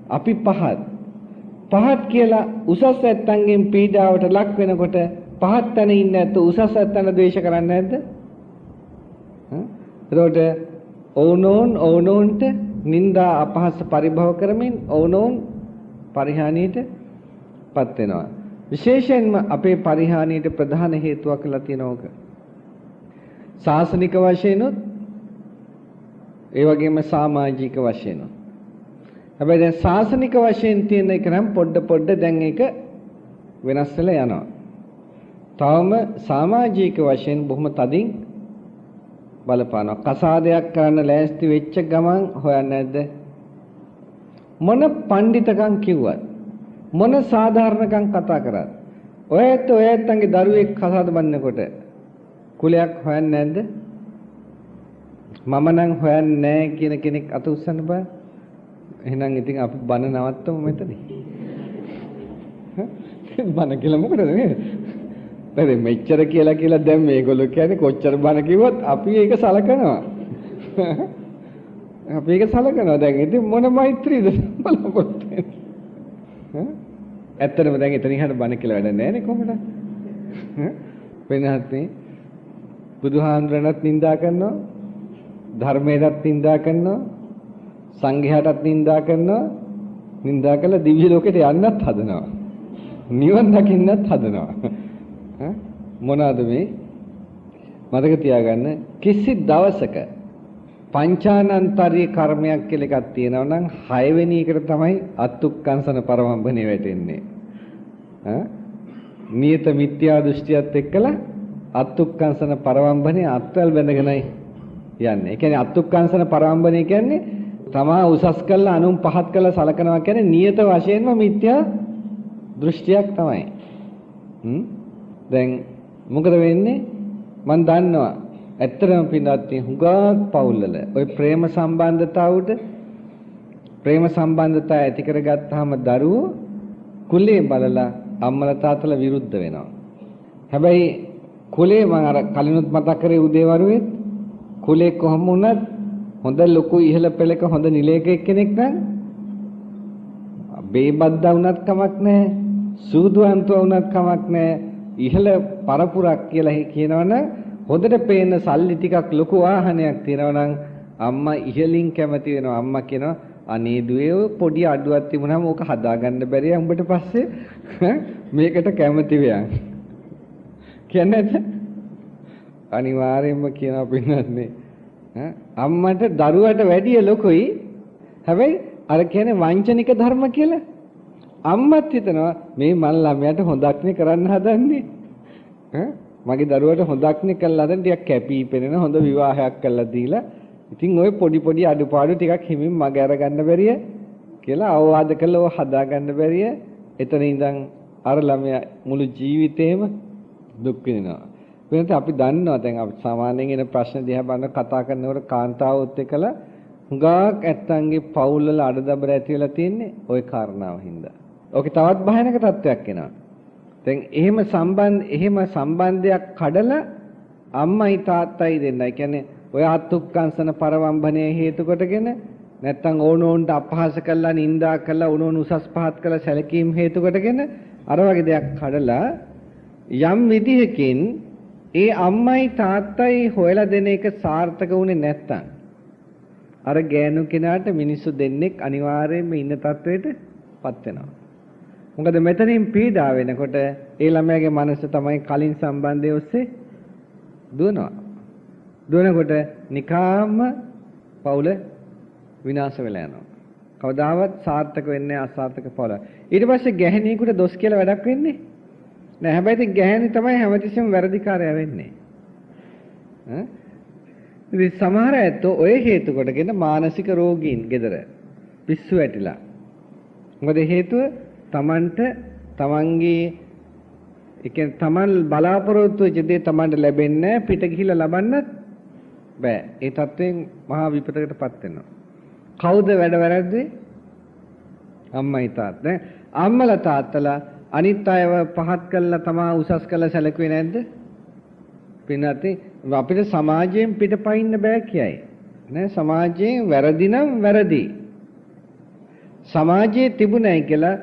Speaker 1: අපි පහත්. පහත් කියලා උසස් ඇත්තන්ගෙන් පීඩාවට ලක් වෙනකොට පහත් තැන ඉන්න ඇත්තෝ උසස් ඇත්තන් ද්වේෂ කරන්නේ නැද්ද? එතකොට ඔවුනොවුන් ඔවුනොවුන්ට නිന്ദා අපහාස පරිභව කරමින් ඔවුනොවුන් පරිහානියට පත් වෙනවා. විශේෂයෙන්ම අපේ පරිහානියට ප්‍රධාන හේතුවක් වෙලා තියෙන ඕක. සාසනික වශයෙන්ුත් ඒ වගේම සමාජික වශයෙන්ුත්. හැබැයි දැන් සාසනික වශයෙන් තියෙන එක නම් පොඩ පොඩ දැන් ඒක වෙනස් වෙලා යනවා. තවම සමාජික වශයෙන් බොහොම තදින් බලපානවා. කසාදයක් කරන්න ලෑස්ති වෙච්ච ගමන් හොයන්නේ නැද්ද? මොන පඬිතකම් කිව්වත් මොන සාධාරණකම් කතා කරත් ඔය ඇත්ත ඔය ඇත්තන්ගේ දරුවෙක් කසාද බඳිනකොට කුලයක් හොයන්නේ නැද්ද? මම නම් හොයන්නේ නැහැ කියන කෙනෙක් අත උස්සන්න බෑ. එහෙනම් ඉතින් අපි බන නවත්තමු මෙතන. බන කියලා මොකටද නේද? දැන් මෙච්චර කියලා කියලා දැන් මේගොල්ලෝ කියන්නේ කොච්චර බන කිව්වත් අපි ඒක සලකනවා. අපි ඒක සලකනවා. දැන් ඉතින් මොන මෛත්‍රීද බලාපොරොත්තු වෙන්නේ? ඇත්තටම දැන් එතනින් එහාට බන කියලා වැඩ නැහැ නේ කොහොමද? වෙනත් නේ බුදුහාමුදුරණත් නින්දා කරනවා, ධර්මයටත් නින්දා කරනවා, සංඝයාටත් නින්දා කරනවා, නින්දා කළා දිව්‍ය ලෝකෙට යන්නත් හදනවා. නිවන් දකින්නත් හදනවා. මොනවාද මේ? මතක තියාගන්න, කිසි දවසක පංචානන්තරීය කර්මයක් කියලා එකක් තියෙනවා නම් 6 වෙනි එකට තමයි අත්ුක්කංශන පරමම්බනේ වැටෙන්නේ. නියත මිත්‍යා දෘෂ්ටියත් එක්කලා අත්ුක්කංශන පරවම්බනේ අත්වල බැඳගෙනයි යන්නේ. ඒ කියන්නේ අත්ුක්කංශන පරවම්බනේ කියන්නේ තමා උසස් කළා අනුන් පහත් කළා සලකනවා කියන්නේ නියත වශයෙන්ම මිත්‍යා දෘෂ්ටියක් තමයි. දැන් මොකද වෙන්නේ? මං දන්නවා ඇත්තටම පින්වත් හුඟක් පවුල්වල ඔය ප්‍රේම සම්බන්ධතාවට ප්‍රේම සම්බන්ධතා ඇති කරගත්තාම දරුවෝ කුලේ බලලා අම්මලා තාත්තලා විරුද්ධ වෙනවා. හැබැයි කුලේ මං අර කලිනුත් මතක් කරේ උදේවරුවේත් කුලේ කොහොම වුණත් හොඳ ලොකු ඉහළ පෙළක හොඳ නිලයක එක්කෙනෙක් නම් බේබද්දා වුණත් කමක් නැහැ, සූදුවන්තව වුණත් කමක් නැහැ, ඉහළ පරපුරක් කියලා කියනවනම් හොඳට පේන සල්ලි ටිකක් ලොකු වාහනයක් තියෙනවා නම් අම්මා ඉහළින් කැමති වෙනවා. අම්මා කියනවා අනේ දුවේ ඔය පොඩි අඩුවක් තිබුණාම ඕක හදාගන්න බැරිය උඹට පස්සේ මේකට කැමති වෙයන් කියන්නේ නැද්ද? අනිවාර්යයෙන්ම කියනවා පින්නන්නේ. අම්මට දරුවට වැඩිය ලොකුයි. හැබැයි අර කියන්නේ වංචනික ධර්ම කියලා. අම්මත් හිතනවා මේ මන් ළමයාට හොඳක් නේ කරන්න හදන්නේ. මගේ දරුවට හොඳක් නේ කරලා හදන්නේ, ටිකක් කැපී පෙනෙන හොඳ විවාහයක් කරලා දීලා ඉතින් ඔය පොඩි පොඩි අඩුපාඩු ටිකක් හිමින් මග අරගන්න බැරිය කියලා අවවාද කළා. ඔය හදාගන්න බැරිය. එතන ඉඳන් අර ළමයා මුළු ජීවිතේම දුක් විඳිනවා. වෙනත අපි දන්නවා දැන් අපි සාමාන්‍යයෙන් එන ප්‍රශ්න දිහා බලන කතා කරනකොට කාන්තාවොත් එක්කලා හුඟක් ඇත්තන්ගේ පවුල් වල අඩදබර ඇති වෙලා තියෙන්නේ ওই කාරණාව හින්දා. ඕකේ තවත් භයානක තත්ත්වයක් එනවා. දැන් එහෙම සම්බන්ධයක් කඩලා අම්මයි තාත්තයි දෙන්නයි කියන්නේ ඔය අත්ුක්කංශන පරවම්බනය හේතු කොටගෙන නැත්තම් ඕනෝන්ට අපහාස කළා නින්දා කළා ඕනෝන් උසස් පහත් කළා සැලකීම් හේතු කොටගෙන අර වගේ දෙයක් කඩලා යම් විදිහකින් ඒ අම්මයි තාත්තයි හොයලා දෙන එක සාර්ථක වුණේ නැත්තම් අර ගෑනු කෙනාට මිනිස්සු දෙන්නෙක් අනිවාර්යයෙන්ම ඉන්න තත්වයට පත් වෙනවා. මොකද මෙතනින් පීඩා වෙනකොට ඒ ළමයාගේ මනස තමයි කලින් සම්බන්ධය ඔස්සේ දුවනවා. දුවනකොට නිකාම්ම පවුල විනාශ වෙලා යනවා. කවදාවත් සාර්ථක වෙන්නේ නැහැ අසාර්ථක පවුල. ඊට පස්සේ ගැහණියෙකුට දොස් කියලා වැඩක් වෙන්නේ නෑ. හැබැයි ඉතින් ගැහණි තමයි හැමතිස්සෙම වැරදිකාරයා වෙන්නේ. ඈ ඉතින් සමහර ඇත්තෝ ඔය හේතු කොටගෙන මානසික රෝගීන් ගෙදර පිස්සු වැටිලා. මොකද හේතුව තමන්ට තමන්ගේ ඒ කියන්නේ තමන් බලාපොරොත්තු වෙච්ච දේ තමන්ට ලැබෙන්නේ නැහැ, පිට ගිහිල්ලා ලබන්නත් බෑ. ඒ තත්වයෙන් මහා විපතකටපත් වෙනවා. කවුද වැඩ වැරද්දුවේ? අම්මයි තාත්තා. අම්මලා තාත්තලා අනිත් අයව පහත් කළා තමා උසස් කළා සැලකුවේ නැද්ද? පින්වත්නි අපිට සමාජයෙන් පිටපයින්න බෑ කියයි. නෑ, සමාජයෙන් වැරදි නම් වැරදි. සමාජයේ තිබුණයි කියලා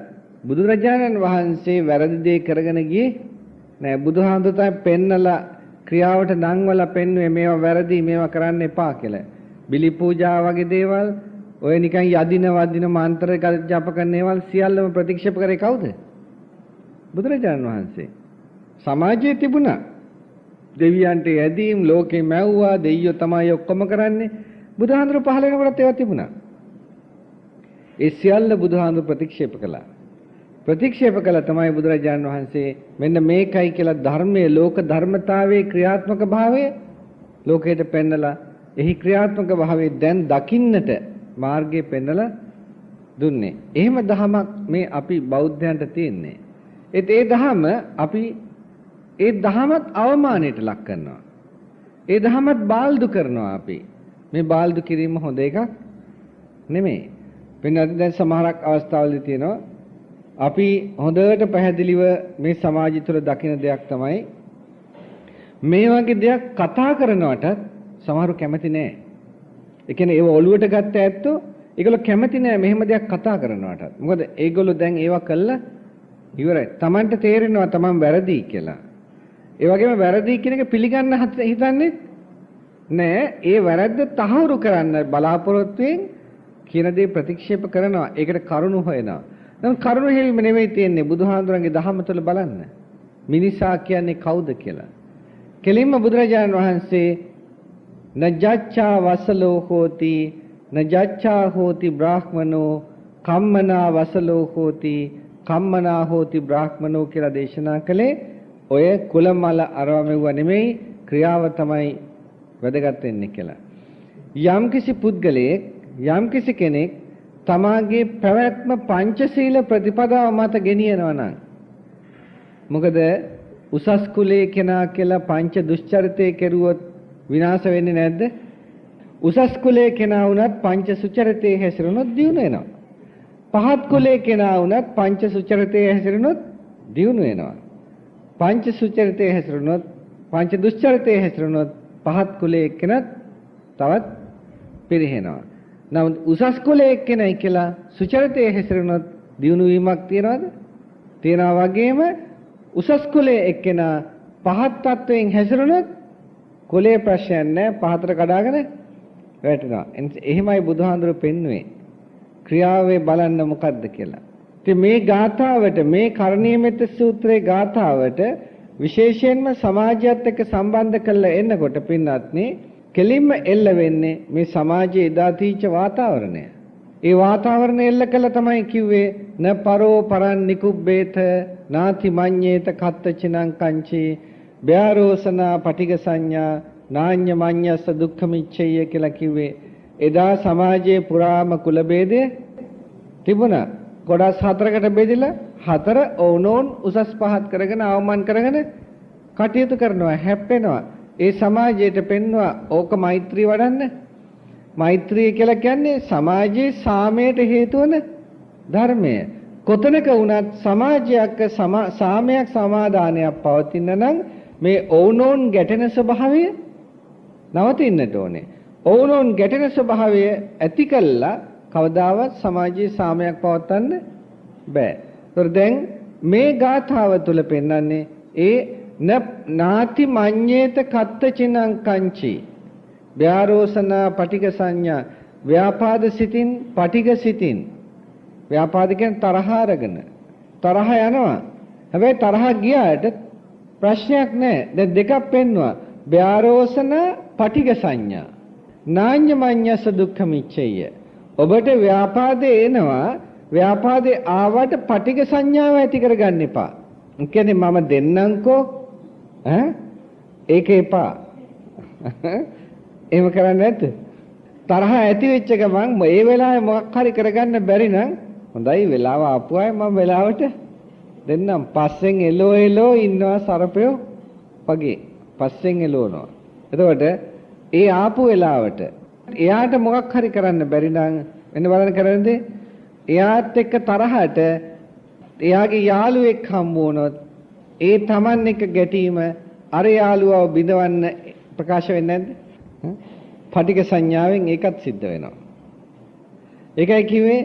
Speaker 1: බුදුරජාණන් වහන්සේ වැරදි දේ කරගෙන ගියේ නෑ. බුදුහාමුදුරුවෝ තමයි පෙන්නලා ක්‍රියාවට නංවලා පෙන්නුවේ මේවා වැරදි, මේවා කරන්න එපා කියලා. බිලි පූජා වගේ දේවල්, ඔය නිකන් යදින වදින මන්ත්‍ර ජප කරන ඒවල් සියල්ලම ප්‍රතික්ෂේප කරේ කවුද? බුදුරජාණන් වහන්සේ. සමාජයේ තිබුණා දෙවියන්ට යැදීම්, ලෝකේ මැව්වා, දෙයියෝ තමයි ඔක්කොම කරන්නේ. බුදුහාඳුර පහළ වෙනකොටත් ඒවා තිබුණා. ඒ සියල්ල බුදුහාඳුර ප්‍රතික්ෂේප කළා. ප්‍රතික්ෂේප කළා තමයි බුදුරජාණන් වහන්සේ මෙන්න මේකයි කියලා ධර්මයේ, ලෝක ධර්මතාවයේ ක්‍රියාත්මක භාවය ලෝකයට පෙන්නලා, එහි ක්‍රියාත්මක භාවය දැන් දකින්නට මාර්ගය පෙන්නලා දුන්නේ. එහෙම දහමක් මේ අපි බෞද්ධයන්ට තියෙන්නේ. ඒත් ඒ දහම අපි ඒ දහමත් අවමානයට ලක් කරනවා. ඒ දහමත් බාල්දු කරනවා අපි. මේ බාල්දු කිරීම හොඳ එකක් නෙමෙයි. වෙනත් දැන් සමහරක් අවස්ථාවලදී තියෙනවා අපි හොඳට පැහැදිලිව මේ සමාජය තුළ දකින දෙයක් තමයි මේ වගේ දෙයක් කතා කරනවට සමහරු කැමති නෑ. ඒ කියන්නේ ඒව ඔළුවට ගත්ත ඇත්තෝ ඒගොල්ලෝ කැමති නෑ මෙහෙම දෙයක් කතා කරනවට. මොකද ඒගොල්ලෝ දැන් ඒවා කළා ඉවරයි. Tamanට තේරෙනවා Taman වැරදි කියලා. ඒ වගේම වැරදි කියන එක පිළිගන්න හිතන්නේ නෑ. ඒ වැරද්ද තහවුරු කරන්න බලාපොරොත්තුවෙන් කියන දේ ප්‍රතික්ෂේප කරනවා. ඒකට කරුණු හොයනවා. නමුත් කරුණු හෙවීම නෙමෙයි තියෙන්නේ. බුදුහාඳුරන්ගේ දහම තුළ බලන්න. මිනිසා කියන්නේ කවුද කියලා. කෙලින්ම බුදුරජාණන් වහන්සේ නජච්ඡා වසලෝ හෝති, නජච්ඡා හෝති බ්‍රාහ්මනෝ, කම්මනා වසලෝ හෝති, කම්මනා හෝති බ්‍රාහ්මනෝ කියලා දේශනා කළේ ඔය කුලමල අරව මෙව්ව නෙමෙයි, ක්‍රියාව තමයි වැදගත් වෙන්නේ කියලා. යම්කිසි පුද්ගලයෙක්, යම්කිසි කෙනෙක් තමාගේ පැවැත්ම පංචශීල ප්‍රතිපදාව මත ගෙනියනවා නම්, මොකද උසස් කුලයේ කෙනා කියලා පංච දුෂ්චරිතේ කෙරුවොත් විනාශ වෙන්නේ නැද්ද? උසස් කුලයේ කෙනා වුණත් පංච සුචරිතේ හැසිරුණොත් දියුණු වෙනවා. පහත් කුලයේ කෙනා වුණත් පංච සුචරිතේ හැසිරුණොත් දියුණු වෙනවා. පංච සුචරිතේ හැසිරුණොත්, පංච දුෂ්චරිතේ හැසිරුණොත් පහත් කුලයේ කෙනත් තවත් පිරිහෙනවා. නමුත් උසස් කුලයේ කෙනයි කියලා සුචරිතේ හැසිරුණොත් දියුණු වීමක් තියනවද? තියනවා වගේම උසස් කුලයේ එක්කෙනා පහත් තත්වයෙන් හැසිරුණොත් කුලයේ ප්‍රශ්නයක් නෑ, පහතට කඩාගෙන වැටෙනවා. එහෙමයි බුදුහාඳුර පෙන්නුවේ. ක්‍රියාවේ බලන්න මොකද්ද කියලා. ඉතින් මේ ගාථාවට, මේ කරණීයමෙත්ත සූත්‍රයේ ගාථාවට විශේෂයෙන්ම සමාජයත් එක්ක සම්බන්ධ කරලා එන්නකොට පින්වත්නි, කෙලින්ම එල්ල වෙන්නේ මේ සමාජයේ එදා තීච්ච වාතාවරණය. ඒ වාතාවරණය එල්ල කළා තමයි කිව්වේ න පරෝ පරන් නිකුබ්බේත නාති මඤ්ඤේත කත්තචිනං කංචි ව්‍යාරෝසනා පටිඝ සංඥා නාඤ්ඤ මඤ්ඤස්ස දුක්ඛමිච්ඡය කියලා කිව්වේ. එදා සමාජයේ පුරාම කුල භේදය තිබුණා. කොටස් හතරකට බෙදලා හතර ඔවුනොවුන් උසස් පහත් කරගෙන අවමන් කරගෙන කටයුතු කරනවා, හැප්පෙනවා. ඒ සමාජයට පෙන්නවා ඕක මෛත්‍රී වඩන්න. මෛත්‍රිය කියලා කියන්නේ සමාජයේ සාමයට හේතු වන ධර්මය. කොතනක වුණත් සමාජයක් සාමයක් සමාදානයක් පවතින නම් මේ ඔවුනොවුන් ගැටෙන ස්වභාවය නවතින්නට ඕනේ. ඔවුනොවුන් ගැටෙන ස්වභාවය ඇති කළා කවදාවත් සමාජයේ සාමයක් පවත්වන්න බෑ. ඒතර දැන් මේ ගාථාව තුල පෙන්වන්නේ ඒ නාති මඤ්ඤේත කත්තචිනං කංචි ව්‍යාරෝසනා පටිඝ සංඥා, ව්‍යාපාද සිතින් පටිඝ සිතින්. ව්‍යාපාද කියන්නේ තරහ අරගෙන තරහ යනවා. හැබැයි තරහ ගියාට ප්‍රශ්නයක් නෑ. දැන් දෙකක් පෙන්නවා. ව්‍යාරෝසනා පටිඝ සංඥා නාඤ්ඤ මඤ්ඤස්ස දුක්ඛමිච්ඡය. ඔබට ව්‍යාපාදේ එනවා, ව්‍යාපාදේ ආවට පටිඝ සංඥාව ඇති කරගන්න එපා. ඒ කියන්නේ මම දෙන්නම්කෝ, ඈ ඒක එපා. එහෙම කරන්නේ නැද්ද? තරහ ඇති වෙච්ච ගමන් මේ වෙලාවේ මොකක් හරි කරගන්න බැරි නම් හොඳයි වෙලාව ආපු අය මම වෙලාවට දෙන්නම්. පස්සෙන් එලෝ එලෝ ඉන්නවා සරපයෝ වගේ. පස්සෙන් එලවනවා. එතකොට ඒ ආපු වෙලාවට එයාට මොකක් හරි කරන්න බැරි නම් එන්න බලන්න කරන්නේ එයාත් එක්ක තරහට එයාගේ යාළුවෙක් හම්බ වුණොත් ඒ Taman එක්ක ගැටීම අර යාළුවව බිඳවන්න ප්‍රකාශ වෙන්නේ නැද්ද? පටිඝ සංඥාවෙන් ඒකත් සිද්ධ වෙනවා. ඒකයි කිව්වේ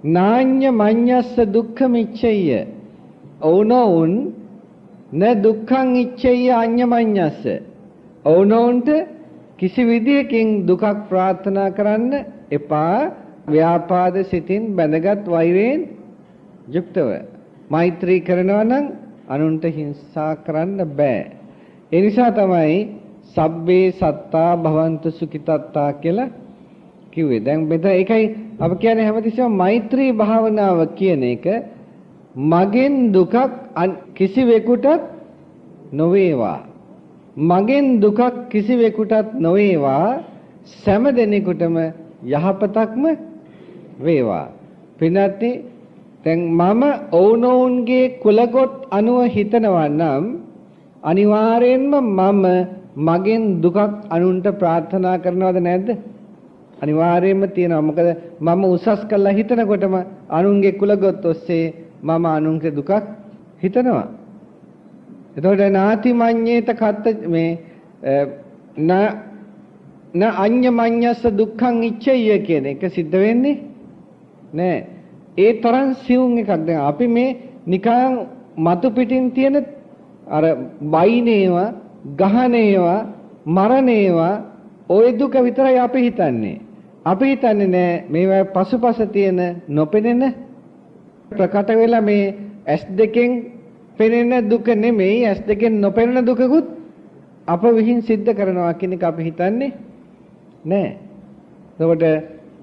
Speaker 1: නාඤ්ඤ මඤ්ඤස්ස දුක්ඛමිච්ඡය. ඔවුනොවුන් න දුක්ඛං ඉච්ඡය අඤ්ඤ මඤ්ඤස්ස. ඔවුනොවුන්ට කිසි විදියකින් දුකක් ප්‍රාර්ථනා කරන්න එපා. ව්‍යාපාද සිතින් බැඳගත් වෛරයෙන් යුක්තව. මෛත්‍රී කරනවා නම් අනුන්ට හිංසා කරන්න බෑ. ඒ නිසා තමයි සබ්බේ සත්තා භවන්තු සුඛිතත්තා කියලා කිව්වේ. දැන් මෙතන ඒකයි අපි කියන්නේ හැමතිස්සෙම මෛත්‍රී භාවනාව කියන එක මගෙන් දුකක් කිසිවෙකුටත් නොවේවා. මගෙන් දුකක් කිසිවෙකුටත් නොවේවා. සෑම දෙනෙකුටම යහපතක්ම වේවා. පින්වත්නි, දැන් මම ඔවුනොවුන්ගේ කුලගොත් අනුව හිතනවා නම් අනිවාර්යයෙන්ම මම මගෙන් දුකක් අනුන්ට ප්‍රාර්ථනා කරනවද නැද්ද? අනිවාර්යයෙන්ම තියෙනවා. මොකද මම උසස් කරලා හිතනකොටම අනුන්ගේ කුලගොත් ඔස්සේ මම අනුන්ගේ දුකක් හිතනවා. එතකොට නාති මඤ්ඤේත කත්ත මේ න අඤ්ඤ මඤ්ඤස්ස දුක්ඛං ඉච්ඡය කියන එක සිද්ධ වෙන්නේ නෑ. ඒ තරම් සියුම් එකක්. දැන් අපි මේ නිකන් මතු පිටින් තියෙන අර බයිනේවා, ගහනේවා, මරණේවා ඔය දුක විතරයි අපි හිතන්නේ. අපි හිතන්නේ නෑ මේවා පසුපස තියෙන නොපෙනෙන ප්‍රකට වෙලා මේ ඇස් දෙකෙන් පෙනෙන දුක නෙමෙයි, ඇස් දෙකෙන් නොපෙනෙන දුකකුත් අප විහිං සිද්ධ කරනවා කියන එක අපි හිතන්නේ නෑ. එතකොට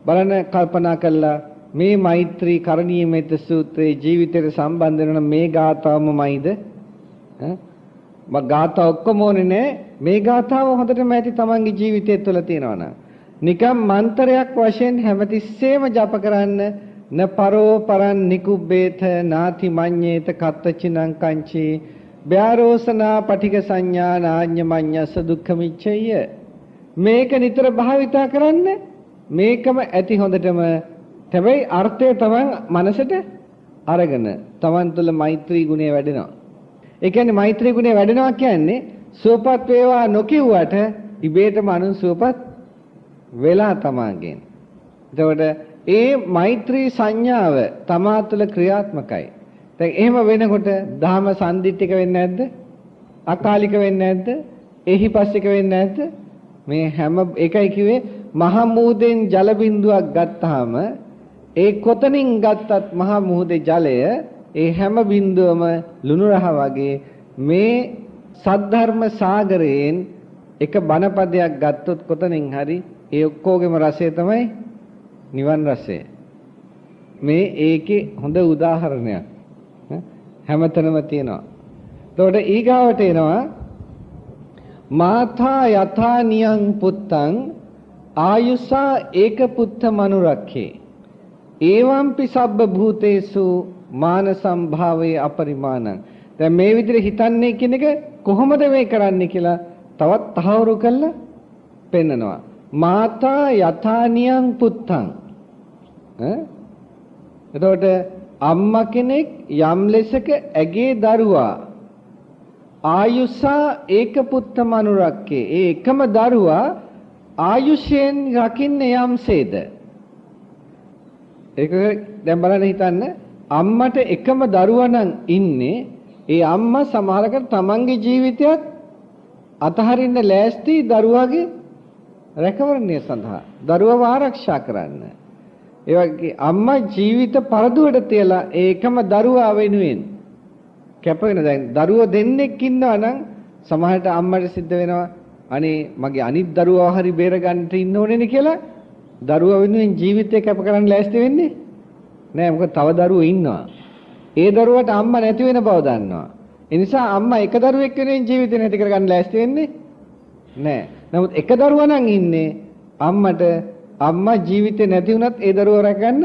Speaker 1: බලන්න කල්පනා කළා මේ මෛත්‍රී කරණීය මෙත්ත සූත්‍රයේ ජීවිතයට සම්බන්ධ වෙන මේ ගාථාවමයිද? ඈ ගාථා ඔක්කොම ඕනේ නෑ. මේ ගාථාව හොඳටම ඇති තමන්ගේ ජීවිතය තුළ තියෙනවා නම් නිකම් මන්ත්‍රයක් වශයෙන් හැමතිස්සෙම ජප කරන්න. න පරෝ පරන් නිකුබ්බේත නාති මඤ්ඤේත කත්තචිනං කංචි ව්‍යාරෝසනා පටික සංඥා නාඤ්ඤ මඤ්ඤස්ස දුක්ඛමිච්ඡය. මේක නිතර භාවිතා කරන්න. මේකම ඇති හොඳටම. හැබැයි අර්ථය තමන් මනසට අරගෙන තමන් තුළ මෛත්‍රී ගුණය වැඩෙනවා. ඒ කියන්නේ මෛත්‍රී ගුණය වැඩෙනවා කියන්නේ සුවපත් වේවා නොකියුවට ඉබේටම අනුන් සුවපත් වෙලා තමාගෙන්. එතකොට ඒ මෛත්‍රී සංඥාව තමා තුළ ක්‍රියාත්මකයි. දැන් එහෙම වෙනකොට ධහම සම්දිට්ඨික වෙන්නේ නැද්ද? අකාලික වෙන්නේ නැද්ද? එහිපස්සික වෙන්නේ නැද්ද? මේ හැම එකයි කිව්වේ මහ මූදෙන් ජල බිඳුවක් ගත්තාම ඒ කොතනින් ගත්තත් මහ මුහුදේ ජලය ඒ හැම බිඳුවම ලුණු රහ වගේ මේ සද්ධර්ම සාගරයෙන් එක බණපදයක් ගත්තොත් කොතනින් හරි ඒ ඔක්කොගේම රසය තමයි නිවන් රසය. මේ ඒකේ හොඳ උදාහරණයක් හැමතැනම තියෙනවා. එතකොට ඊගාවට එනවා මාතා යථා නියං පුත්තං ආයුසා ඒක පුත්ත මනුරක්ඛේ ඒවම්පි සබ්බ භූතේසු මාන සම්භාවයේ අපරිමාණං. දැන් මේ විදිහට හිතන්නේ කියන එක කොහොමද මේ කරන්නේ කියලා තවත් තහවුරු කරලා පෙන්නනවා. මාතා යථා නියං පුත්තං. ඈ එතකොට අම්මා කෙනෙක් යම් ලෙසක ඇගේ දරුවා ආයුසා ඒක පුත්ත මනුරක්කේ ඒ එකම දරුවා ආයුෂයෙන් රකින්නේ යම්සේද. ඒක දැන් බලන්න හිතන්න, අම්මට එකම දරුවා නම් ඉන්නේ, ඒ අම්මා සමහරකට තමන්ගේ ජීවිතයත් අතහරින්න ලෑස්ති දරුවාගේ රැකවරණය සඳහා, දරුවව ආරක්ෂා කරන්න. ඒ වගේ අම්මා ජීවිත පරදුවට තියලා ඒ එකම දරුවා වෙනුවෙන් කැප වෙන. දැන් දරුවෝ දෙන්නෙක් ඉන්නවා නම් සමහරට අම්මට සිද්ධ වෙනවා අනේ මගේ අනිත් දරුවා හරි බේර ගන්නට ඉන්න ඕනේනේ කියලා දරුවා වෙනුවෙන් ජීවිතය කැප කරන්න ලෑස්ති වෙන්නේ නෑ. මොකද තව දරුවෝ ඉන්නවා. ඒ දරුවාට අම්මා නැති වෙන බව දන්නවා. ඒ නිසා අම්මා එක දරුවෙක් වෙනුවෙන් ජීවිතය නැති කරගන්න ලෑස්ති වෙන්නේ නෑ. නමුත් එක දරුවා නම් ඉන්නේ අම්මට, අම්මා ජීවිතේ නැති වුණත් ඒ දරුවා රැකගන්න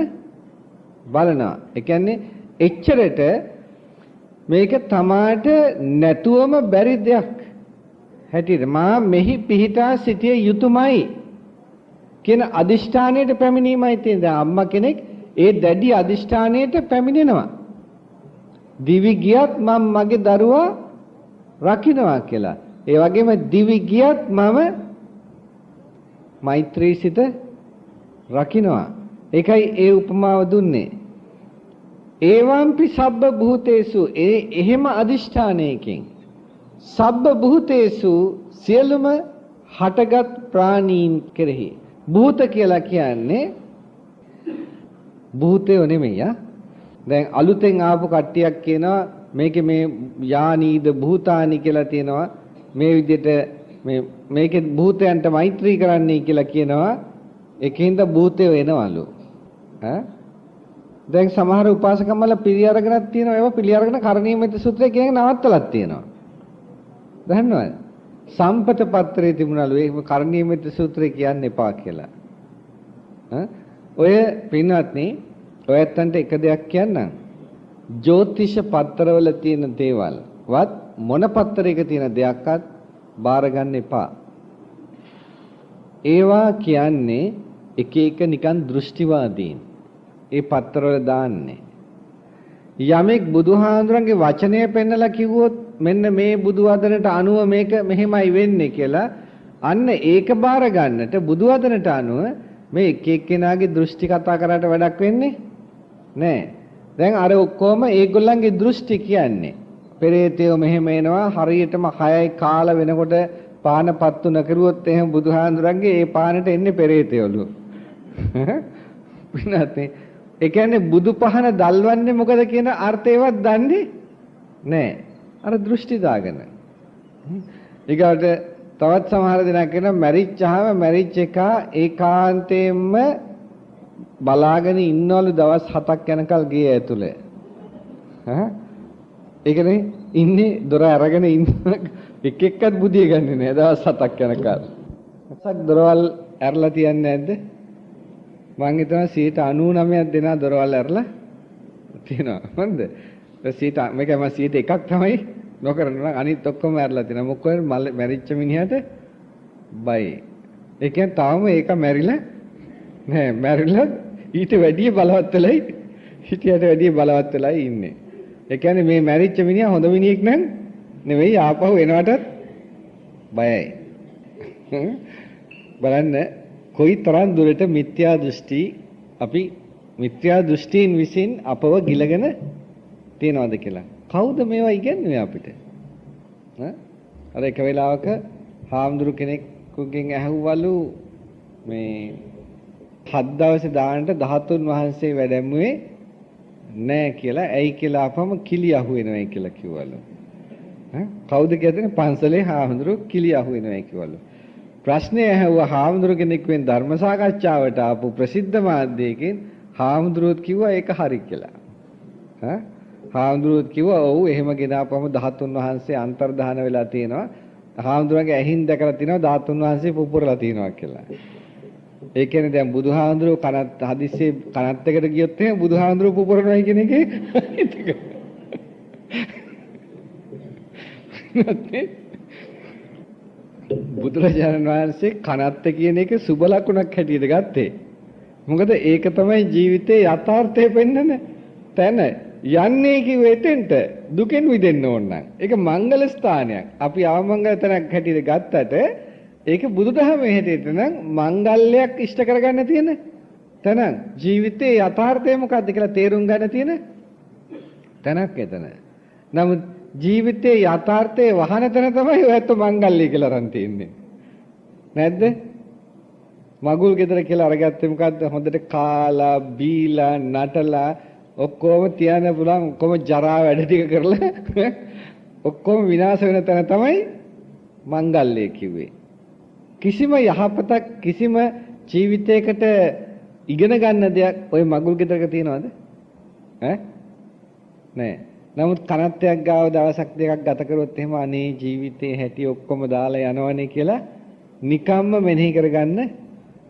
Speaker 1: බලනවා. ඒ කියන්නේ එච්චරට මේක තමාට නැතුවම බැරි දෙයක් හැටියට මා මෙහි පිහිටා සිටිය යුතුයමයි කියන අදිෂ්ඨානයට පැමිණීමයි තියෙන්නේ. දැන් අම්මා කෙනෙක් ඒ දැඩි අදිෂ්ඨානයට පැමිණෙනවා. දිවි ගියත් මම මගේ දරුවා රකින්නවා කියලා. ඒ වගේම දිවි ගියත් මම මෛත්‍රී සිත රකින්නවා. ඒකයි ඒ උපමාව දුන්නේ. ඒවම්පි සබ්බ භූතේසු, ඒ එහෙම අදිෂ්ඨානයකින් සබ්බ භූතේසු සියලුම හටගත් ප්‍රාණීන් කෙරෙහි. භූත කියලා කියන්නේ භූතයෝ නෙමෙයි ආ. දැන් අලුතෙන් ආපු කට්ටියක් කියනවා මේකේ මේ යානීද භූතානි කියලා තියෙනවා. මේ විදිහට මේ මේකේ භූතයන්ට මෛත්‍රී කරන්නයි කියලා කියනවා. ඒකින්ද භූතයෝ එනවලු. ඈ දැන් සමහර උපාසකම්මලා පිළි අරගෙනත් තියෙනවා. ඒවා පිළි අරගෙන කරණීය මෙත්ත සූත්‍රය කියන එක නවත්තලත් තියෙනවා. දන්නවද? සම්පත පත්‍රයේ තිබුණලු ඒක කරණීය මෙත්ත සූත්‍රය කියන්න එපා කියලා. ඈ ඔය පින්වත්නි, ඔය ඇත්තන්ට එක දෙයක් කියන්නම්. ජ්‍යොතිෂ පත්‍රවල තියෙන දේවල් වත් මොන පත්‍රයක තියෙන දෙයක්වත් බාර ගන්න එපා. ඒවා කියන්නේ එක එක නිකන් දෘෂ්ටිවාදීන්. ඒ පත්‍රවල දාන්නේ. යමෙක් බුදුහාඳුරන්ගේ වචනය පෙන්නලා කිව්වොත් මෙන්න මේ බුදු වදනට අනුව මේක මෙහෙමයි වෙන්නේ කියලා, අන්න ඒක බාර ගන්නට බුදු වදනට අනුව මේ එක එක්කෙනාගේ දෘෂ්ටි කතා කරාට වැඩක් වෙන්නේ නෑ. දැන් අර ඔක්කොම ඒගොල්ලන්ගේ දෘෂ්ටි කියන්නේ. පෙරේතයෝ මෙහෙම එනවා, හරියටම 6යි කාල වෙනකොට පාන පත්තු නොකරුවොත් එහෙම බුදුහාඳුරන්ගේ ඒ පානට එන්නේ පෙරේතයෝලු. පින්නත් ඒ කියන්නේ බුදු පහන දල්වන්නේ මොකද කියන අර්ථයවත් දන්නේ නෑ. අර දෘෂ්ටි දාගෙන. ඊගාට තවත් සමහර දෙනා කියනවා මැරිච්චාම මැරිච්ච එකා ඒකාන්තයෙන්ම බලාගෙන ඉන්නවලු දවස් 7ක් යනකල් ගේ ඇතුලේ. ඈ ඒ කියන්නේ ඉන්නේ දොර අරගෙන ඉන්න එක එක්කත් බුදිය ගන්නෙ නෑ දවස් 7ක් යනකල්. හතක් දොරවල් ඇරලා තියන්නේ නැද්ද? මං හිතනවා 99ක් දෙනා දොරවල් ඇරලා තියෙනවා. හරිද? 100 මේක මම 101ක් තමයි නොකරන නම් අනිත් ඔක්කොම ඇරලා තියෙනවා. මොකද මැරිච්ච මිනිහට බයි. ඒ කියන්නේ තාම ඒක මැරිලා නෑ. මැරිලා ඊට වැඩිය බලවත් වෙලයි හිටියට වැඩිය බලවත් වෙලයි ඉන්නේ. ඒ කියන්නේ මේ මැරිච්ච මිනිහා හොඳ මිනිහෙක් නම් නෙවෙයි, ආපහු එනවටත් බයයි. බලන්න කොයි තරම් දුරට මිත්‍යා දෘෂ්ටි අපි මිත්‍යා දෘෂ්ටීන් විසින් අපව ගිලගෙන තියනවාද කියලා. කවුද මේවා ඉගැන්නුවේ අපිට? ඈ අර එක වෙලාවක හාමුදුරු කෙනෙකුගෙන් ඇහුවලු මේ හත් දවසේ දාන්නට ධාතුන් වහන්සේ වැඩැමුවේ නෑ කියලා. ඇයි කියලා අපම කිලි අහු වෙනවයි කියලා කිව්වලු. ඈ කවුද කියන්නේ? පන්සලේ හාමුදුරු කිලි අහු වෙනවයි කිව්වලු. ප්‍රශ්නේ ඇහුවා හාමුදුරු කෙනෙක් වෙන ධර්ම සාකච්ඡාවට ආපු ප්‍රසිද්ධ මාධ්‍යයකින්. හාමුදුරුවොත් කිව්වා ඒක හරි කියලා. ඈ හාමුදුරුවොත් කිව්වා ඔව් එහෙම ගෙනාපුවම ධාතුන් වහන්සේ අන්තර්ධාන වෙලා තියෙනවා. හාමුදුරුවන්ගේ ඇහින් දැකලා තියෙනවා ධාතුන් වහන්සේ පුපුරලා තියෙනවා කියලා. ඒ කියන්නේ දැන් බුදුහාමුදුරුවෝ කනත් හදිස්සියේ කනත් එකට ගියොත් එහෙම බුදුහාමුදුරුවෝ පුපුරනවා කියන එකේ නැත්නම් බුදුරජාණන් වහන්සේ කනත්ත කියන එක සුබ ලකුණක් හැටියට ගත්තේ. මොකද ඒක තමයි ජීවිතේ යථාර්ථය පෙන්වන තැන. යන්නේ කිව්වේ එතෙන්ට දුකෙන් මිදෙන්න ඕන නම්. ඒක මංගල ස්ථානයක්. අපි අවමංගල තැනක් හැටියට ගත්තට ඒක බුදුදහමේ හැටියට නම් මංගල්‍යයක් ඉෂ්ට කරගන්න තියෙන තැනක්. ජීවිතේ යථාර්ථය මොකද්ද කියලා තේරුම් ගන්න තියෙන තැනක් එතන. නමුත් ජීවිතේ යථාර්ථයේ වහන තැන තමයි ඔයත් මංගල්‍ය කියලා අරන් තින්නේ. නැද්ද? මගුල් ගෙදර කියලා අරගත්තේ මොකද්ද? හොඳට කාලා බීලා නටලා ඔක්කොම තියන්න පුළුවන්, ඔක්කොම ජරා වැඩ ටික කරලා ඔක්කොම විනාශ වෙන තැන තමයි මංගල්‍ය කිව්වේ. කිසිම යහපතක් කිසිම ජීවිතයකට ඉගෙන ගන්න දෙයක් ඔය මගුල් ගෙදරක තියනවද? ඈ නෑ. නමුත් කනත්තයක් ගාව දවසක් දෙකක් ගත කරොත් එහෙම අනේ ජීවිතේ හැටි ඔක්කොම දාලා යනවනේ කියලා නිකම්ම මෙනෙහි කරගන්න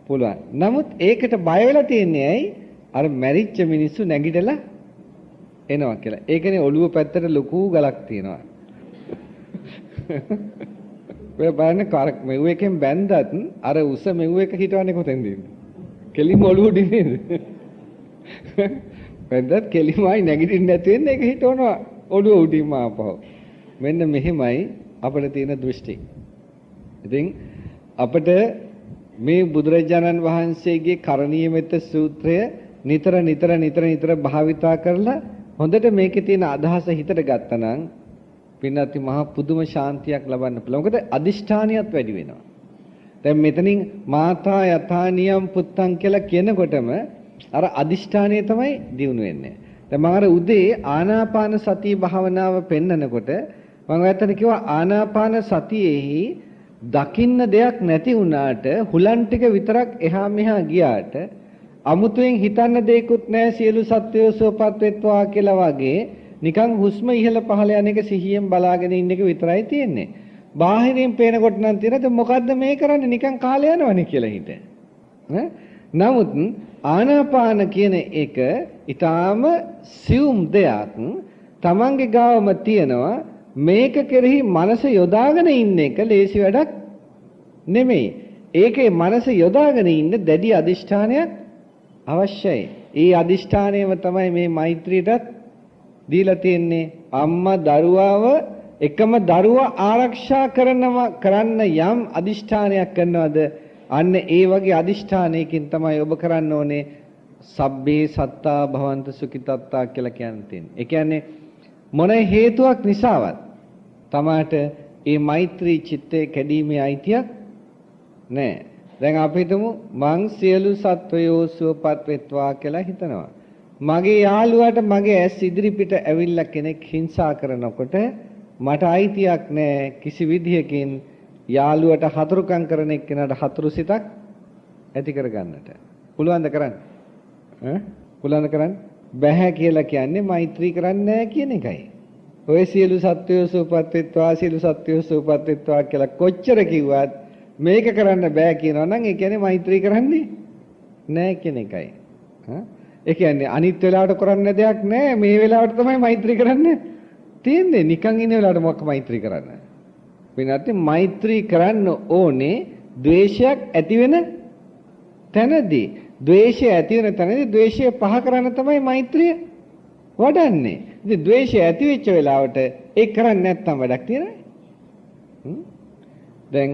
Speaker 1: පුළුවන්. නමුත් ඒකට බය වෙලා තියන්නේ ඇයි? අර මැරිච්ච මිනිස්සු නැගිටලා එනවා කියලා. ඒකනේ ඔළුව පැත්තට ලොකු ගලක් තියෙනවා. ඔය බලන්න මෙව් එකෙන් බැන්දත් අර උස මෙව් එක හිටවන්නේ කොතෙන්ද ඉන්නේ? කෙලින්ම ඔළුව උඩින් නේද? බැන්දත් කෙලින්ම ආයි නැගිටින්න නැති වෙන්න ඒක හිටවනවා ඔළුව උඩින්ම ආපහු. මෙන්න මෙහෙමයි අපිට තියෙන දෘෂ්ටි. ඉතින් අපිට මේ බුදුරජාණන් වහන්සේගේ කරණීය මෙත්ත සූත්‍රය නිතර නිතර නිතර නිතර භාවිතා කරලා හොඳට මේකේ තියෙන අදහස හිතට ගත්තා නම් පින්නත් මහා පුදුම ශාන්තියක් ලබන්න පුළුවන්. මොකද අදිෂ්ඨානියත් වැඩි වෙනවා. දැන් මෙතනින් මාතා යථානියම් පුත්තං කියලා කියනකොටම අර අදිෂ්ඨානිය තමයි දියුණු වෙන්නේ. දැන් මම අර උදේ ආනාපාන සතිය භාවනාව පෙන්නකොට මම ඔයයන්ට කිව්වා ආනාපාන සතියේහි දකින්න දෙයක් නැති වුණාට හුලන් ටික විතරක් එහා මෙහා ගියාට අමුතුවෙන් හිතන්න දෙයක්වත් නැහැ, සියලු සත්වයෝ සුවපත් වෙත්වා කියලා වගේ නිකන් හුස්ම ඉහළ පහළ යන එක සිහියෙන් බලාගෙන ඉන්න එක විතරයි තියෙන්නේ. බාහිරින් පේනකොට නම් තියෙනද මොකද්ද මේ කරන්නේ, නිකන් කාලය යනවනේ කියලා හිත. ඈ නමුත් ආනාපාන කියන එක ඊටාම සියුම් දෙයක්, තමන්ගේ ගාවම තියෙනවා. මේක කෙරෙහි මනස යොදාගෙන ඉන්න එක ලේසි වැඩක් නෙමෙයි. ඒකේ මනස යොදාගෙන ඉන්න දැඩි අදිෂ්ඨානයක් අවශ්‍යයි. ඒ අදිෂ්ඨානයම තමයි මේ මෛත්‍රියටත් දීලා තියෙන්නේ. අම්මා දරුවාව එකම දරුවා ආරක්ෂා කරන්න යම් අදිෂ්ඨානයක් කරනවද, අන්න ඒ වගේ අදිෂ්ඨානයකින් තමයි ඔබ කරන්න ඕනේ සබ්බේ සත්තා භවන්තු සුඛිතත්තා කියලා කියන්න තියෙන්නේ. ඒ කියන්නේ මොන හේතුවක් නිසාවත් තමාට මේ මෛත්‍රී චිත්තය කැඩීමේ අයිතියක් නෑ. දැන් අපි හිතමු මං සියලු සත්වයෝ සුවපත් වෙත්වා කියලා හිතනවා. මගේ යාළුවාට මගේ ඇස් ඉදිරිපිට ඇවිල්ලා කෙනෙක් හිංසා කරනකොට මට අයිතියක් නෑ කිසි විදියකින් යාළුවට හතුරුකම් කරන එක්කෙනාට හතුරු සිතක් ඇති කරගන්නට. පුළුවන්ද කරන්න? ඈ පුළුවන්ද කරන්න? බැහැ කියලා කියන්නේ මෛත්‍රී කරන්නේ නෑ කියන එකයි. ඔය සියලු සත්වයෝ සුවපත් වෙත්වා, සියලු සත්වයෝ සුවපත් වෙත්වා කියලා කොච්චර කිව්වත් මේක කරන්න බෑ කියනවා නම් ඒ කියන්නේ මෛත්‍රී කරන්නේ නෑ කියන එකයි. ඒ කියන්නේ අනිත් වෙලාවට කරන්න දෙයක් නෑ, මේ වෙලාවට තමයි මෛත්‍රී කරන්න තියෙන්නේ. නිකන් ඉන්න වෙලාවට මොකක් මෛත්‍රී කරන්න? වෙනත් මෛත්‍රී කරන්න ඕනේ ද්වේෂයක් ඇති වෙන තැනදී. ද්වේෂය ඇති වෙන තැනදී ද්වේෂය පහ කරන්න තමයි මෛත්‍රිය වඩන්නේ. ඉතින් ද්වේෂය ඇති වෙච්ච වෙලාවට ඒක කරන්නේ නැත්තම් වැඩක් තියෙනවද? දැන්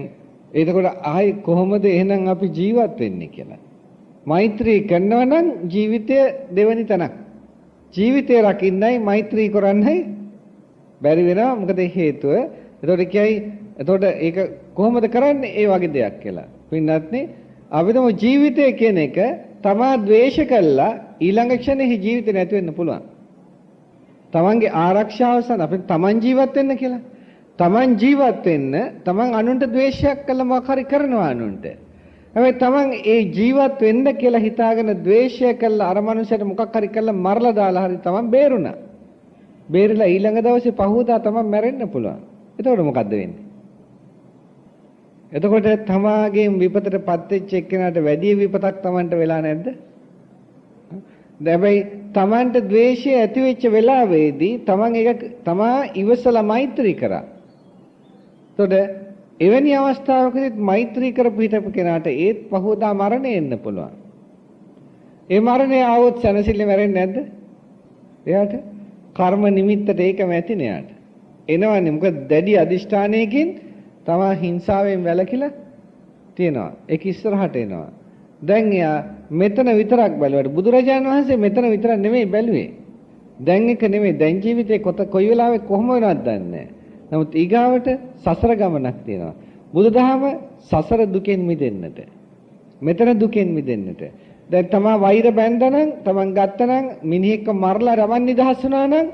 Speaker 1: එතකොට ආයි කොහොමද එහෙනම් අපි ජීවත් වෙන්නේ කියලා? මෛත්‍රී කරනවා නම් ජීවිතය දෙවෙනි තැනක්. ජීවිතය රකින්නයි මෛත්‍රී කරන්නයි බැරි වෙනවා. මොකද හේතුව? එතකොට කියයි, එතකොට ඒක කොහොමද කරන්නේ ඒ වගේ දෙයක් කියලා. පින්නත් නේ අපි තම ජීවිතය කියන එක තමා ද්වේෂ කළා ඊළඟ ක්ෂණේ ජීවිතේ නැති වෙන්න පුළුවන්. තමන්ගේ ආරක්ෂාව සඳහා අපි තමන් ජීවත් වෙන්න කියලා. තමන් ජීවත් වෙන්න තමන් අනුන්ට ද්වේෂයක් කළා මොකක් හරි කරනවා අනුන්ට. හැබැයි තමන් ඒ ජීවත් වෙන්න කියලා හිතාගෙන ද්වේෂය කළා අර මනුස්සයට මොකක් හරි කළා මරලා දාලා හරි තමන් බේරුණා. බේරිලා ඊළඟ දවසේ පහුවදා තමන් මැරෙන්න පුළුවන්. එතකොට මොකද්ද වෙන්නේ? එතකොට තමාගෙන් විපතටපත් වෙච්ච එක්කෙනාට වැඩි විපතක් තමන්ට වෙලා නැද්ද? හැබැයි තමන්ට ද්වේෂය ඇති වෙච්ච වෙලාවේදී තමන් ඒක තමා ඉවසලා මෛත්‍රී කරා. එතකොට එවැනි අවස්ථාවකදීත් මෛත්‍රී කරපු හිටපු කෙනාට ඒත් පහුවදා මරණය එන්න පුළුවන්. ඒ මරණය ආවොත් සැනසෙල්ල මැරෙන්නේ නැද්ද? එයාට කර්ම නිමිත්තට ඒකම ඇතිනේ එයාට. එනවනේ මොකද දැඩි අදිෂ්ඨානයකින් තමා හිංසාවෙන් වැළකීලා තියෙනවා. ඒක ඉස්සරහට එනවා. දැන් එයා මෙතන විතරක් බැලුවට බුදුරජාණන් වහන්සේ මෙතන විතරක් නෙමෙයි බැලුවේ. දැන් එක නෙමෙයි, දැන් ජීවිතේ කොයි වෙලාවෙ කොහොම වෙනවද දන්නේ නැහැ. නමුත් ඊගාවට සසර ගමනක් තියෙනවා. බුදුදහම සසර දුකෙන් මිදෙන්නට. මෙතන දුකෙන් මිදෙන්නට. දැන් තමා වෛර බැඳනනම්, තමන් ගත්තනම් මිනිහෙක්ව මරලා රවන් නිදහස් වුණා නම්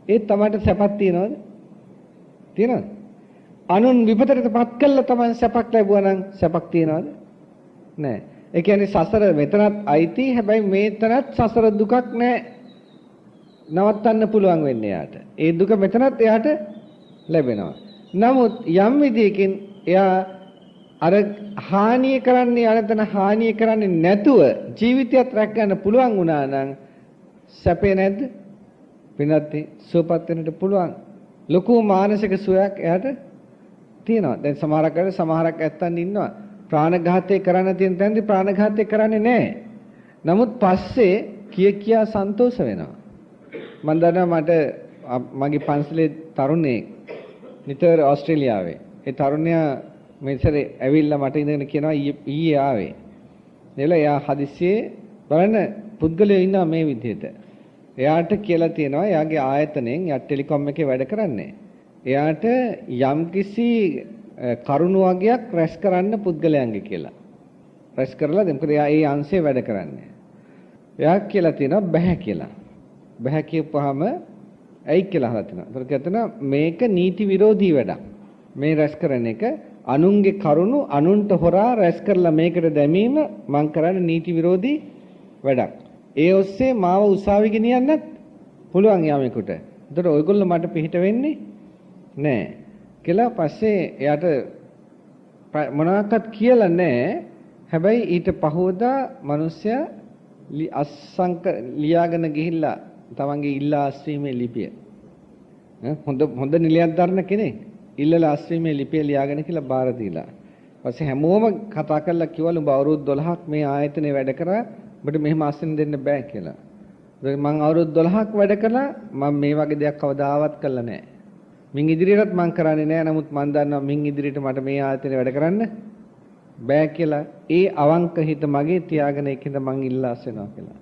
Speaker 1: ඒත් තමන්ට සැපක් තියනවද? තියනවද? අනුන් විපතටපත් කළා තමන් සැපක් ලැබුවා නම් සැපක් තියනවද? නෑ. ඒ කියන්නේ සසර මෙතනත් අයිති, හැබැයි මේතනත් සසර දුකක් නෑ. නවත්තන්න පුළුවන් වෙන්නේ එයාට. ඒ දුක මෙතනත් එයාට ලැබෙනවා. නමුත් යම් විදියකින් එයා අර හානිය කරන්නේ අර තන හානිය කරන්නේ නැතුව ජීවිතයත් රැක ගන්න පුළුවන් වුණා නම් සැපේ නැද්ද? පින්වත් සුවපත් වෙන්නට පුළුවන්. ලොකු මානසික සුවයක් එයාට තියෙනවා. දැන් සමහරක් අය සමහරක් ඇත්තන් ඉන්නවා ප්‍රාණඝාතය කරන්න තියෙන තැනදී ප්‍රාණඝාතය කරන්නේ නැහැ. නමුත් පස්සේ කිය කියා සන්තෝෂ වෙනවා. මම දන්නවා මට මගේ පන්සලේ තරුණයෙක් නිතර ඕස්ට්‍රේලියාවේ. ඒ තරුණයා මේ සැරේ ඇවිල්ලා මට ඉඳගෙන කියනවා ඊයේ ආවේ. එලා එයා හදිස්සියේ බලන්න පුද්ගලයෝ ඉන්නවා මේ විදිහට. එයාට කියලා තියෙනවා එයාගේ ආයතනයෙන් එයා ටෙලිකොම් එකේ වැඩ කරන්නේ. එයාට යම්කිසි කරුණු වගයක් රැස් කරන්න පුද්ගලයන්ගේ කියලා. රැස් කරලා දැන් මොකද එයා ඒ අංශයේ වැඩ කරන්නේ. එයා කියලා තියෙනවා බැහැ කියලා. බෑ කියපුවාම ඇයි කියලා අහලා තිනවා. ඒතර කියනවා මේක නීති විරෝධී වැඩක්. මේ රැස් කරන එක අනුන්ගේ කරුණු අනුන්ට හොරා රැස් කරලා මේකට දැමීම මං කරන්නේ නීති විරෝධී වැඩක්. ඒ ඔස්සේ මාව උසාවි ගෙනියන්නත් පුළුවන් යමෙකුට. ඒතර ඔයගොල්ලෝ මට පිහිට වෙන්නේ නෑ කියලා පස්සේ එයාට මොනවාක්වත් කියලා නෑ. හැබැයි ඊට පහවදා මිනිස්සයා අස්සංක ලියාගෙන ගිහිල්ලා තමන්ගේ ඉල්ලා අස්වීමේ ලිපිය. හොඳ හොඳ නිලයක් දරන කෙනෙක්. ඉල්ලලා අස්වීමේ ලිපිය ලියාගෙන කියලා බාර දීලා. පස්සේ හැමෝම කතා කරලා කිව්වලු උඹ අවුරුදු 12ක් මේ ආයතනේ වැඩ කරා උඹට මෙහෙම අස්වෙන්න දෙන්න බෑ කියලා. මං අවුරුදු 12ක් වැඩ කළා මං මේ වගේ දෙයක් කවදාවත් කළා නෑ. මින් ඉදිරියටත් මං කරන්නේ නෑ. නමුත් මං දන්නවා මින් ඉදිරියට මට මේ ආයතනේ වැඩ කරන්න බෑ කියලා. ඒ අවංක හිත මගේ තියාගෙන ඒකින්ද මං ඉල්ලා අස්වෙනවා කියලා.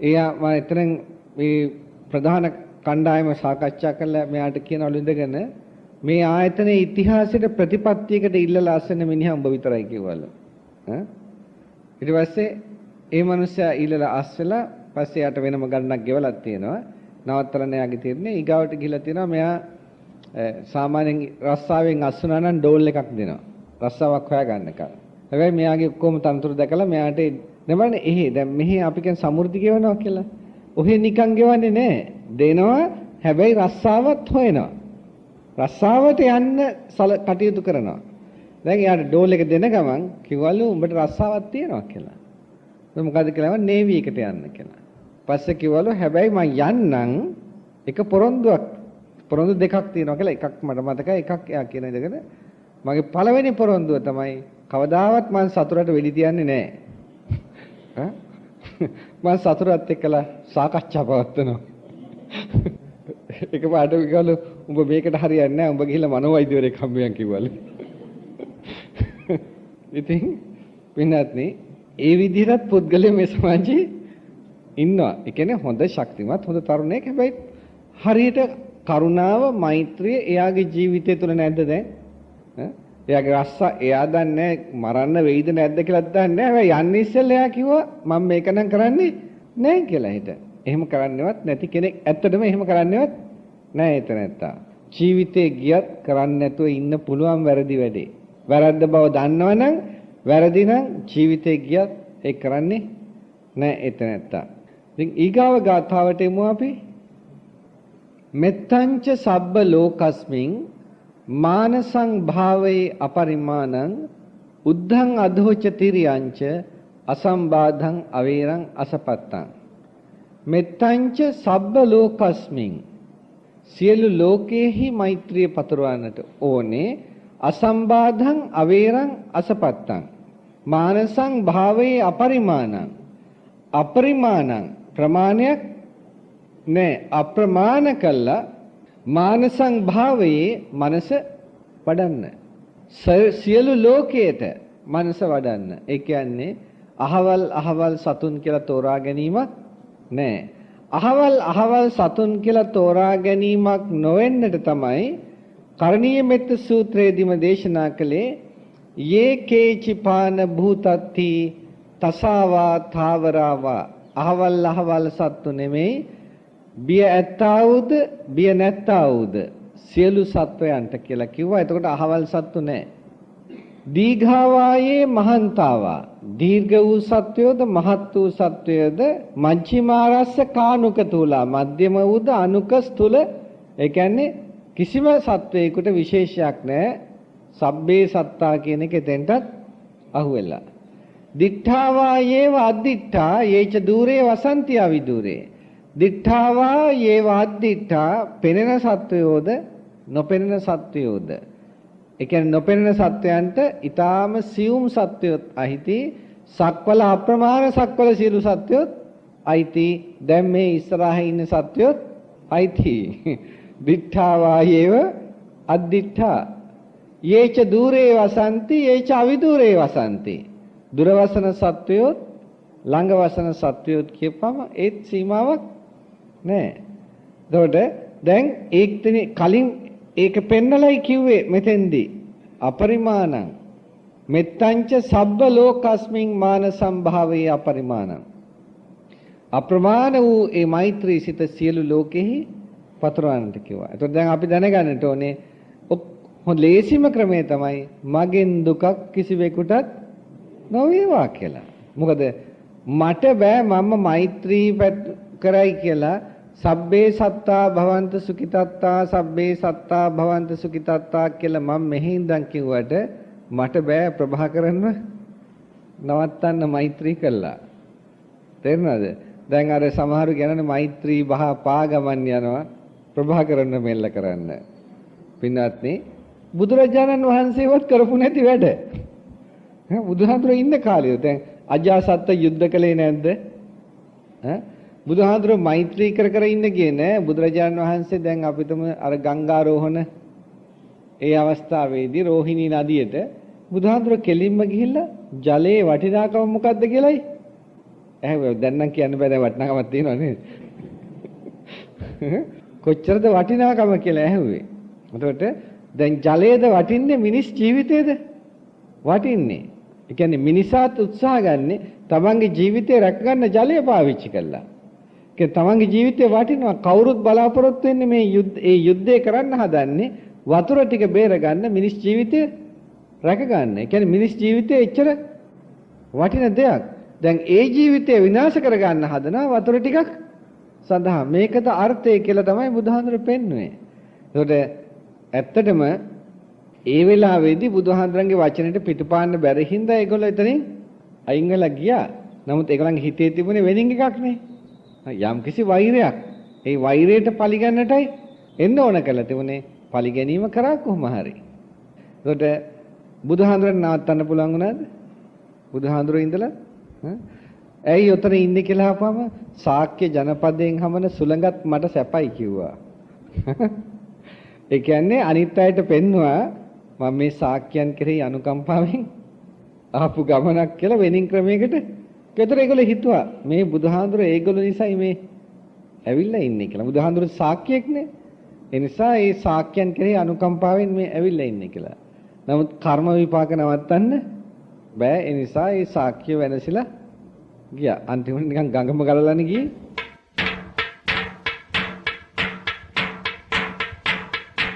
Speaker 1: එයා මම එතනින් මේ ප්‍රධාන කණ්ඩායම සාකච්ඡා කරලා මෙයාට කියනවලු ඉඳගෙන මේ ආයතනයේ ඉතිහාසයට ප්‍රතිපත්තියකට ඉල්ලලා අස්වෙන මිනිහා උඹ විතරයි කිව්වලු. ඈ ඊට පස්සේ ඒ මනුස්සයා ඉල්ලලා අස්වෙලා පස්සේ යාට වෙනම ගණනක් ගෙවලක් තියෙනවා. නවත්තලා නෑ යාගේ තීරණය. ඊගාවට ගිහිල්ලා තියෙනවා මෙයා සාමාන්‍යයෙන් රස්සාවෙන් අස් වුණා නම් ඩෝල් එකක් දෙනවා. රස්සාවක් හොයාගන්න කල. හැබැයි මෙයාගේ ඔක්කොම තනතුරු දැකලා මෙයාට දැන් එහෙ දැන් මෙහෙ අපි කියන්නේ සමෘද්ධි ගෙවනවා කියලා. ඔහෙ නිකන් ගෙවන්නේ නෑ. දෙනවා හැබැයි රස්සාවත් හොයනවා. රස්සාවට යන්න කටයුතු කරනවා. දැන් එයාට ඩෝල් එක දෙන ගමන් කිව්වලු උඹට රස්සාවක් තියෙනවා කියලා. මොකද කියලා නේවි එකට යන්න කියලා. පස්සේ කිව්වලු හැබැයි මං යන්නම් එක පොරොන්දුවක් පොරොන්දු දෙකක් තියෙනවා කියලා. එකක් මට මතකයි එකක් එයා කියන ඉඳගෙන මගේ පළවෙනි පොරොන්දුව තමයි කවදාවත් මං සතුරට වෙඩි තියන්නේ නෑ. ඈ මං සතුරත් එක්කලා සාකච්ඡා පවත්වනවා. එකපාරට කිව්වලු උඹ මේකට හරියන්නේ නෑ උඹ ගිහිල්ලා මනෝවෛද්‍යවරයෙක් හම්බ වෙන් කිව්වලු. ඉතින් පින්වත්නි ඒ විදිහටත් පුද්ගලයෝ මේ සමාජයේ ඉන්නවා. ඒ කියන්නේ හොඳ ශක්තිමත් හොඳ තරුණයෙක් හැබැයි හරියට කරුණාව මෛත්‍රිය එයාගේ ජීවිතය තුළ නැද්ද දැන්? ඈ එයාගේ රස්සා එයා දන්නේ මරන්න වෙයිද නැද්ද කියලාත් දන්නේ නැහැ. හැබැයි යන්න ඉස්සෙල්ලා එයා කිව්වා මම මේක නම් කරන්නේ නැහැ කියලා හිට. එහෙම කරන්නේවත් නැති කෙනෙක් ඇත්තටම එහෙම කරන්නේවත් නෑ එතන නැත්තා. ජීවිතේ ගියත් කරන්නේ නැතුව ඉන්න පුළුවන් වැරදි වැඩේ. වැරද්ද බව දන්නවනම් වැරදි නම් ජීවිතේ ගියත් ඒක කරන්නේ නෑ එතන නැත්තා. ඉතින් ඊගාව ගාථාවට එමු අපි. මෙත්තංච සබ්බ ලෝකස්මින් මානසං භාවේ අපරිමාණං උද්ධං අධෝච තිරියංච අසම්බාධං අවේරං අසපත්තං. මෙත්තංච සබ්බ ලෝකස්මින් සියලු ලෝකයේහි මෛත්‍රිය පතුරවන්නට ඕනේ. අසම්බාධං අවේරං අසපත්තං මානසං භාවේ අපරිමාණං අපරිමාණං ප්‍රමාණයක් නෑ අප්‍රමාණ කළා මානසං භාවයේ මනස වඩන්න. සියලු ලෝකයට මනස වඩන්න. ඒ කියන්නේ අහවල් අහවල් සතුන් කියලා තෝරා ගැනීමක් නෑ. අහවල් අහවල් සතුන් කියලා තෝරා ගැනීමක් නොවෙන්නට තමයි කරණීය මෙත්ත සූත්‍රයේදීම දේශනා කළේ යේ කේචි පාන භූතත්ති තසාවා ථාවරාවා. අහවල් අහවල් සත්තු නෙමෙයි බිය ඇත්තා වූද බිය නැත්තා වූද සියලු සත්වයන්ට කියලා කිව්වා. එතකොට අහවල් සත්තු නෑ. දීඝාවායේ මහන්තාවා දීර්ඝ වූ සත්වයෝද මහත් වූ සත්වයෝද මජ්ක්‍ධිමාරස්ස කානුක තුලා මධ්‍යම වූද අනුක ස්තුල. ඒ කියන්නේ කිසිම සත්වයකට විශේෂයක් නෑ. සබ්බේ සත්තා කියන එක එතෙන්ටත් අහුවෙලා. දිඨාවා යේව අද්දිඨා යේච දූරේ වසන්ති අවිදූරේ. දිඨාවා යේව අද්දිඨා පෙනෙන සත්වයෝද නොපෙනෙන සත්වයෝද. ඒ කියන්නේ නොපෙනෙන සත්වයන්ට ඊටාම සියුම් සත්වයොත් අහිති. සක්වල අප්‍රමාණ සක්වල සියලු සත්වයොත් අයිති. දැන් මේ ඉස්සරහා ඉන්න සත්වයොත් අයිති. දිඨාවා යේව අද්දිඨා යේච දූරේ වසන්ති යේච අවිදූරේ වසන්ති. දුර වසන සත්වයොත් ළඟ වසන සත්වයොත් කියපම ඒත් සීමාවක් නෑ. එතකොට දැන් ඒකනේ කලින් ඒක පෙන්නලයි කිව්වේ මෙතෙන්දී අපරිමාණං මෙත්තංච සබ්බ ලෝකස්මින් මාන සම්භාවේ අපරිමාණං. අප්‍රමාණ වූ ඒ මෛත්‍රී සිත සියලු ලෝකෙහි පතුරවන්නට කිව්වා. එතකොට දැන් අපි දැනගන්නට ඕනේ හොඳ ලේසිම ක්‍රමය තමයි මගෙන් දුකක් කිසිවෙකුටත් නොවේවා කියලා. මොකද මට බෑ මම මෛත්‍රී කරයි කියලා සබ්බේ සත්තා භවන්ත සුඛිතත්තා සබ්බේ සත්තා භවන්ත සුඛිතත්තා කියලා මම මෙහි ඉඳන් කිව්වට මට බෑ ප්‍රභාකරන්ව නවත්තන්න මෛත්‍රී කළා. තේරුණාද? දැන් අර සමහරු කියන්නේ මෛත්‍රී බහ පා ගමන් යනවා ප්‍රභාකරන්ව මෙල්ල කරන්න. පින්වත්නි, බුදුරජාණන් වහන්සේවත් කරපු නැති වැඩ. බුදුහාමුදුරුවෝ ඉන්න කාලේ දැන් අජාසත්ත යුද්ධ කළේ නැද්ද? ඈ බුදුහාමුදුරුවෝ මෛත්‍රී කර කර ඉන්න ගියේ නෑ. බුදුරජාණන් වහන්සේ දැන් අපිටම අර ගංගාරෝහණ ඒ අවස්ථාවේදී රෝහිණී නදියට බුදුහාමුදුරුවෝ කෙලින්ම ගිහිල්ලා ජලයේ වටිනාකම මොකද්ද කියලායි ඇහුවා. දැන් නම් කියන්න බෑ, දැන් වටිනාකමක් තියෙනවා නේද? කොච්චරද වටිනාකම කියලා ඇහුවේ. එතකොට දැන් ජලයේද වටින්නේ මිනිස් ජීවිතේද වටින්නේ? ඒ කියන්නේ මිනිසාත් උත්සාහ ගන්නේ තමන්ගේ ජීවිතය රැකගන්න ජලය පාවිච්චි කළා. ඒ කියන්නේ තමන්ගේ ජීවිතය වටිනවා. කවුරුත් බලාපොරොත්තු වෙන්නේ මේ යුද්ධ ඒ යුද්ධය කරන්න හදන්නේ වතුර ටික බේරගන්න මිනිස් ජීවිතය රැකගන්න. ඒ කියන්නේ මිනිස් ජීවිතය එච්චර වටින දෙයක්. දැන් ඒ ජීවිතය විනාශ කරගන්න හදනවා වතුර ටිකක් සඳහා. මේකද අර්ථය කියලා තමයි බුදුහාමුදුරුවෝ පෙන්වුවේ. ඒකට ඇත්තටම ඒ වෙලාවේදී බුදුහාමුදුරන්ගේ වචනෙට පිටුපාන්න බැරි හින්දා ඒගොල්ලෝ එතනින් අයින් වෙලා ගියා. නමුත් ඒගොල්ලන්ගේ හිතේ තිබුණේ වෙනින් එකක් නේ. යම් කිසි වෛරයක්. ඒ වෛරයට පලිගන්නටයි එන්න ඕන කරලා තිබුණේ. පලි ගැනීම කරා කොහොම හරි. ඒකට බුදුහාමුදුරන් නවත්තන්න පුළුවන් වුණාද? බුදුහාමුදුරුවෝ ඉඳලා ඇයි ඔතන ඉන්නේ කියලා අහපුවම ශාක්‍ය ජනපදයෙන් හමන සුළඟත් මට සැපයි කිව්වා. ඒ කියන්නේ අනිත් අයට පෙන්නවා මම මේ ශාක්‍යයන් කෙරෙහි අනුකම්පාවෙන් ආපු ගමනක් කියලා වෙනින් ක්‍රමයකට. ඒතර ඒගොල්ලෝ හිතුවා මේ බුදුහාඳුර ඒගොල්ලෝ නිසායි මේ ඇවිල්ලා ඉන්නේ කියලා. බුදුහාඳුර ශාක්‍යයෙක්නේ. ඒ නිසා ඒ ශාක්‍යයන් කෙරෙහි අනුකම්පාවෙන් මේ ඇවිල්ලා ඉන්නේ කියලා. නමුත් කර්ම විපාක නවත්තන්න බෑ. ඒ නිසා ඒ ශාක්‍ය වෙනසිලා ගියා. අන්තිමට නිකන් ගඟම ගලලානේ ගියේ.